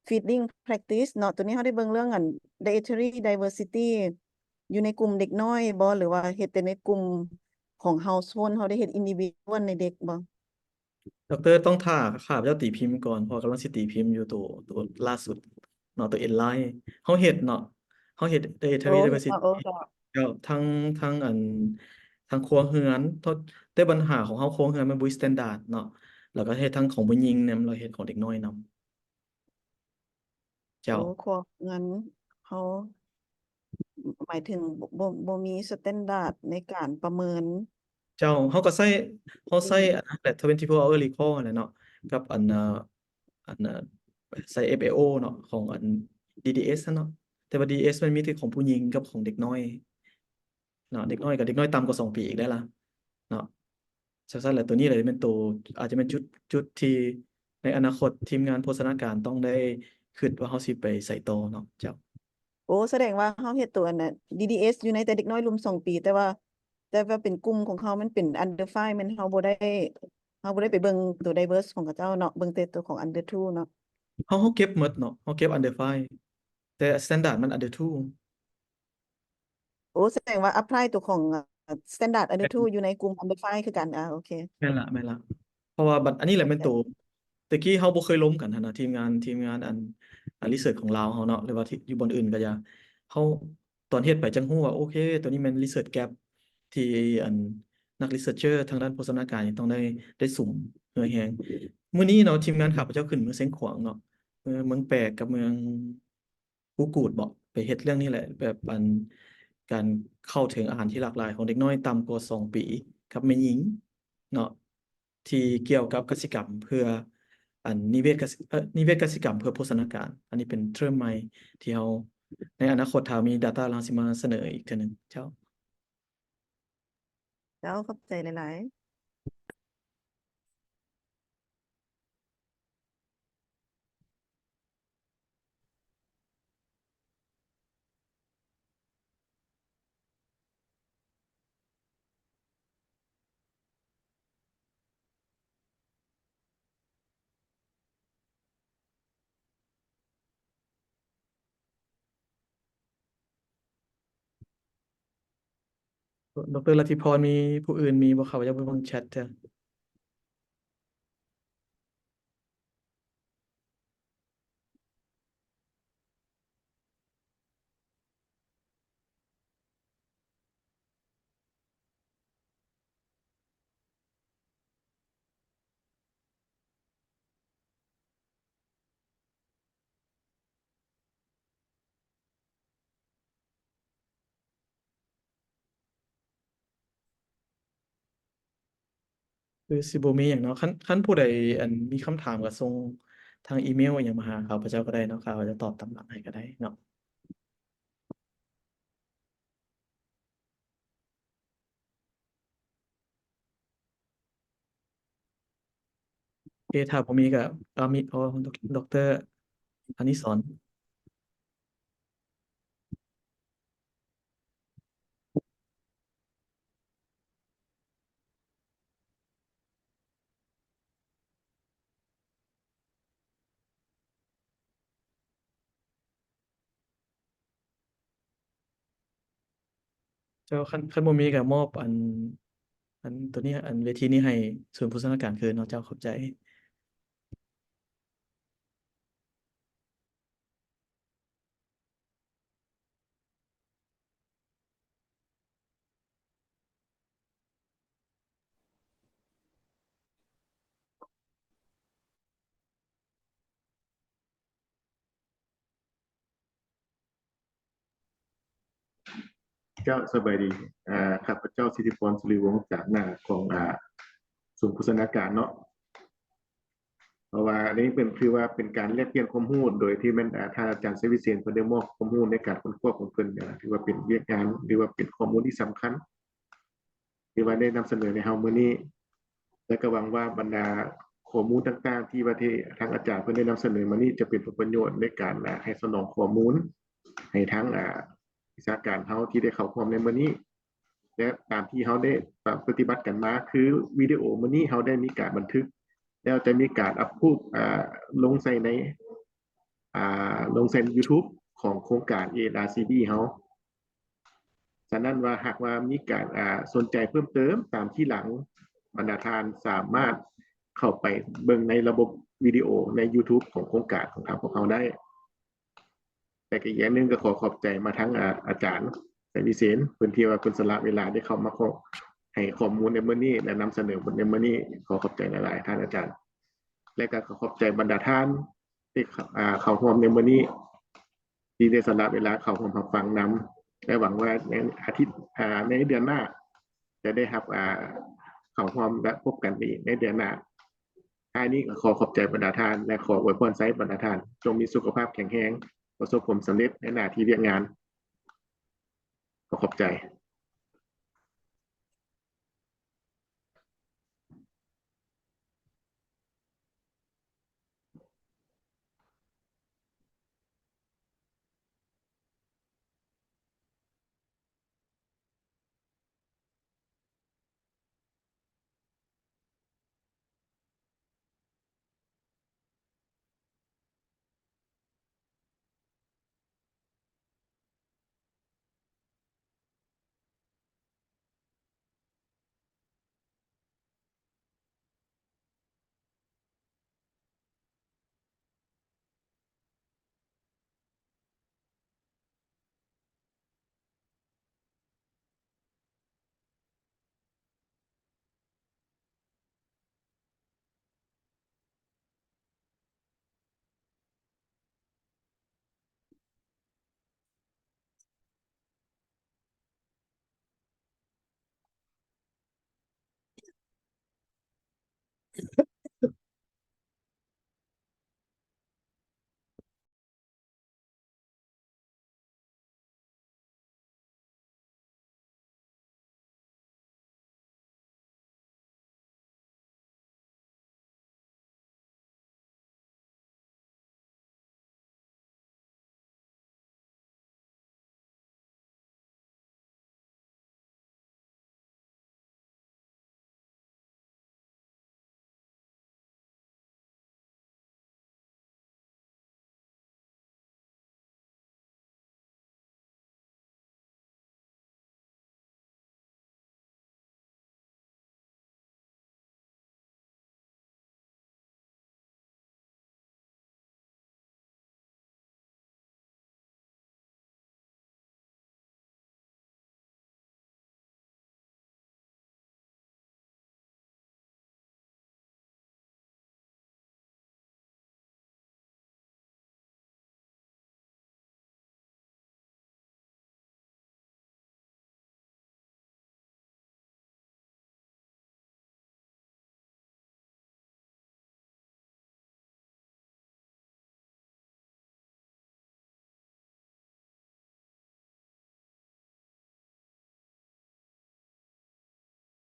feeding practice ເນາະ ໂຕນີ້ເຮົາໄດ້ເບິ່ງເລື່ອງ ອັນ dietary diversity ຢູ່ໃນກຸ່ມເດັກນ້ອຍບໍ່ ຫຼືວ່າເຮັດແຕ່ໃນກຸ່ມຂອງ household ເຮົາໄດ້ເຮັດ individual ໃນເດັກບໍ່? ດຣ ຕ້ອງຖ້າຂ້າພະເຈົ້າຕີພິມກ່ອນ ເພາະກຳລັງຊິຕີພິມຢູ່ໂຕ ໂຕລ່າສຸດເນາະ ໂຕ online ເຮົາເຮັດເນາະ ເຮົາເຮັດ dietary diversity ແລ້ວທັງ ທັງ ອັນ ທັງຄົວເຮືອນ ແຕ່ບັນຫາຂອງເຮົາຄົວເຮືອນມັນບໍ່ມີ standard ເນາະ ແລ້ວກໍເຮັດທັງຂອງຜູ້ຍິງນຳ ແລ້ວເຮັດຂອງເດັກນ້ອຍນຳ. ເຈົ້າ ໂອ້ ຄວາມງານເຮົາ ໝາຍເຖິງບໍ່ ບໍ່ ບໍ່ມີສະແຕນດາດໃນການປະເມີນ. ເຈົ້າ ເຮົາກໍໃຊ້ ເຮົາໃຊ້ອັນນັ້ນແຫຼະ twenty-four hour recall ຫັ້ນແຫຼະເນາະ ກັບອັນ ເອີ ອັນ ເອີ ໃຊ້ FAO ເນາະ ຂອງອັນ DDS ຫັ້ນເນາະ ແຕ່ວ່າ DDS ມັນມີແຕ່ຂອງຜູ້ຍິງກັບຂອງເດັກນ້ອຍ ເນາະ ເດັກນ້ອຍກໍເດັກນ້ອຍຕ່ຳກວ່າສອງປີອີກໄດ້ລະເນາະ. ຊັ້ນໆ ແຫຼະ ໂຕນີ້ແຫຼະແມ່ນໂຕ ອາດຈະແມ່ນຈຸດ ຈຸດທີ່ໃນອະນາຄົດທີມງານໂພຊະນາການຕ້ອງໄດ້ຄິດວ່າເຮົາຊິໄປໃສຕໍ່ເນາະ. ເຈົ້າ ໂອ້ ສະແດງວ່າເຮົາເຮັດໂຕອັນນັ້ນ DDS ຢູ່ໃນແຕ່ເດັກນ້ອຍລຸ່ມສອງປີ ແຕ່ວ່າ ແຕ່ວ່າເປັນກຸ່ມຂອງເຮົາມັນເປັນ under five ແມ່ນເຮົາບໍ່ໄດ້ ເຮົາບໍ່ໄດ້ໄປເບິ່ງໂຕ diverse ຂອງເຂົາເຈົ້າເນາະ ເບິ່ງແຕ່ໂຕຂອງ under two ເນາະ. ເຮົາ ເຮົາເກັບໝົດເນາະ ເຮົາເກັບ under five ແຕ່ standard ມັນ under two. ໂອ້ ສະແດງວ່າ apply ຕົວຂອງ ເອີ standard under two ຢູ່ໃນກຸ່ມ under five ຄືກັນ. ອາ ໂອເຄ ແມ່ນລະ ແມ່ນລະ ເພາະວ່າບັດ ອັນນີ້ແຫຼະແມ່ນໂຕ ແຕ່ກີ້ເຮົາບໍ່ເຄີຍລົມກັນຫັ້ນນະ ທີມງານ ທີມງານອັນ ອັນ research ຂອງລາວເຮົາເນາະ ຫຼືວ່າທີ່ຢູ່ບ່ອນອື່ນກໍຢ່າ ເຮົາຕອນເຮັດໄປຈັ່ງຮູ້ວ່າ ໂອເຄ ໂຕນີ້ແມ່ນ research gap ທີ່ອັນ ນັກ researcher ທາງດ້ານໂພຊະນາການນີ້ຕ້ອງໄດ້ ໄດ້ສຸມເຫື່ອແຮງ. ມື້ນີ້ເນາະ ທີມງານຂ້າພະເຈົ້າຂຶ້ນເມືອງຊຽງຂວາງເນາະ ເມືອງ ເມືອງແປກກັບເມືອງ ກູກູດເບາະ ໄປເຮັດເລື່ອງນີ້ແຫຼະ ແບບອັນ ການເຂົ້າເຖິງອາຫານທີ່ຫຼາກຫຼາຍຂອງເດັກນ້ອຍຕ່ຳກວ່າສອງປີ ກັບແມ່ຍິງເນາະ ທີ່ກ່ຽວກັບກະສິກຳເພື່ອ ອັນ ນິເວດກະສິ ເອີ ນິເວດກະສິກຳເພື່ອໂພຊະນາການ. ອັນນີ້ເປັນ term ໃໝ່ທີ່ເຮົາ ໃນອະນາຄົດຖ້າມີ data ເຮົາຊິມາສະເໜີອີກເທື່ອໜຶ່ງ. ເຈົ້າ ເຈົ້າ ຂອບໃຈຫຼາຍໆ. ດຣ ລັດທິພອນ ມີຜູ້ອື່ນມີບໍ່? ຂ້າພະເຈົ້າເບິ່ງແຊັດເທື່ອ. ຄືຊິບໍ່ມີຫຍັງເນາະ. ຄັນ ຄັນຜູ້ໃດ ອັນ ມີຄຳຖາມກໍສົ່ງທາງອີເມວຫຍັງມາຫາຂ້າພະເຈົ້າກໍໄດ້ເນາະ, ຂ້າພະເຈົ້າຈະຕອບຕາມຫຼັງໃຫ້ກໍໄດ້ເນາະ. ເອ ຖ້າບໍ່ມີກໍ ເອີ ມີ ອໍ ດອກເຕີອານິສອນ. ເຈົ້າ ຄັນ ຄັນບໍ່ມີກໍມອບອັນ ອັນໂຕນີ້ ອັນເວທີນີ້ໃຫ້ສູນໂພຊະນາການຄືນເນາະ. ເຈົ້າ ຂອບໃຈ. ເຈົ້າ ສະບາຍດີ. ອາ ຂ້າພະເຈົ້າ ສິດທິພອນ ສຸລິວົງ ຈາກໜ້າຂອງ ອາ ສູນໂພຊະນາການເນາະ. ເພາະວ່າອັນນີ້ເປັນ ຖືວ່າເປັນການແລກປ່ຽນຄວາມຮູ້ ໂດຍທີ່ແມ່ນ ອາ ທ່ານອາຈານ ໄຊວິເສນ ເພິ່ນໄດ້ມອບຄວາມຮູ້ໃນການຄົ້ນຄວ້າຂອງເພິ່ນ ອາ ຖືວ່າເປັນວຽກງານ ຫຼືວ່າເປັນຂໍ້ມູນທີ່ສຳຄັນ ທີ່ວ່າໄດ້ນຳສະເໜີໃຫ້ເຮົາມື້ນີ້ ແລະ ກໍຫວັງວ່າບັນດາຂໍ້ມູນຕ່າງໆ ທີ່ວ່າທີ່ທາງອາຈານເພິ່ນໄດ້ນຳສະເໜີມານີ້ ຈະເປັນຜົນປະໂຫຍດໃນການ ອາ ໃຫ້ສະໜອງຂໍ້ມູນໃຫ້ທາງ ອາ ວິຊາການເຮົາທີ່ໄດ້ເຂົ້າຮ່ວມໃນມື້ນີ້ ແລະ ຕາມທີ່ເຮົາໄດ້ປະຕິບັດກັນມາ ຄືວິດີໂອມື້ນີ້ເຮົາໄດ້ມີການບັນທຶກ ແລ້ວຈະມີການອັບໂຫຼດ ອາ ລົງໃສ່ໃນ ອາ ລົງໃສ່ຢູທູບຂອງໂຄງການ ເອເອັນອາຣ໌ຊີບີ ເຮົາ. ສະນັ້ນວ່າຫາກວ່າມີການ ອາ ສົນໃຈເພີ່ມເຕີມຕາມທີຫຼັງ ບັນດາທ່ານສາມາດເຂົ້າໄປເບິ່ງໃນລະບົບວິດີໂອໃນຢູທູບຂອງໂຄງການຂອງທາງພວກເຮົາໄດ້. ແລະ ກໍອີກຢ່າງໜຶ່ງກໍຂໍຂອບໃຈມາທາງ ອາ ອາຈານ ໄຊວິເສນ ເພິ່ນທີ່ວ່າເພິ່ນສະຫຼະເວລາໄດ້ເຂົ້າມາຂໍ ໃຫ້ຂໍ້ມູນໃນມື້ນີ້ ແລະ ນຳສະເໜີບົດໃນມື້ນີ້. ຂໍຂອບໃຈຫຼາຍໆ ທ່ານອາຈານ ແລະ ກໍຂໍຂອບໃຈບັນດາທ່ານ ທີ່ ອາ ເຂົ້າຮ່ວມໃນມື້ນີ້ ທີ່ໄດ້ສະຫຼະເວລາເຂົ້າຮ່ວມຮັບຟັງນຳ ແລະ ຫວັງວ່າໃນອາທິດ ອາ ໃນເດືອນໜ້າຈະໄດ້ຮັບ ອາ ເຂົ້າຮ່ວມ ແລະ ພົບກັນອີກໃນເດືອນໜ້າ. ທ້າຍນີ້ກໍຂໍຂອບໃຈບັນດາທ່ານ ແລະ ຂໍອວຍພອນໃຫ້ບັນດາທ່ານ ຈົ່ງມີສຸຂະພາບແຂງແຮງ, ປະສົບຜົນສຳເລັດໃນໜ້າທີ່ວຽກງານ. ຂໍຂອບໃຈ.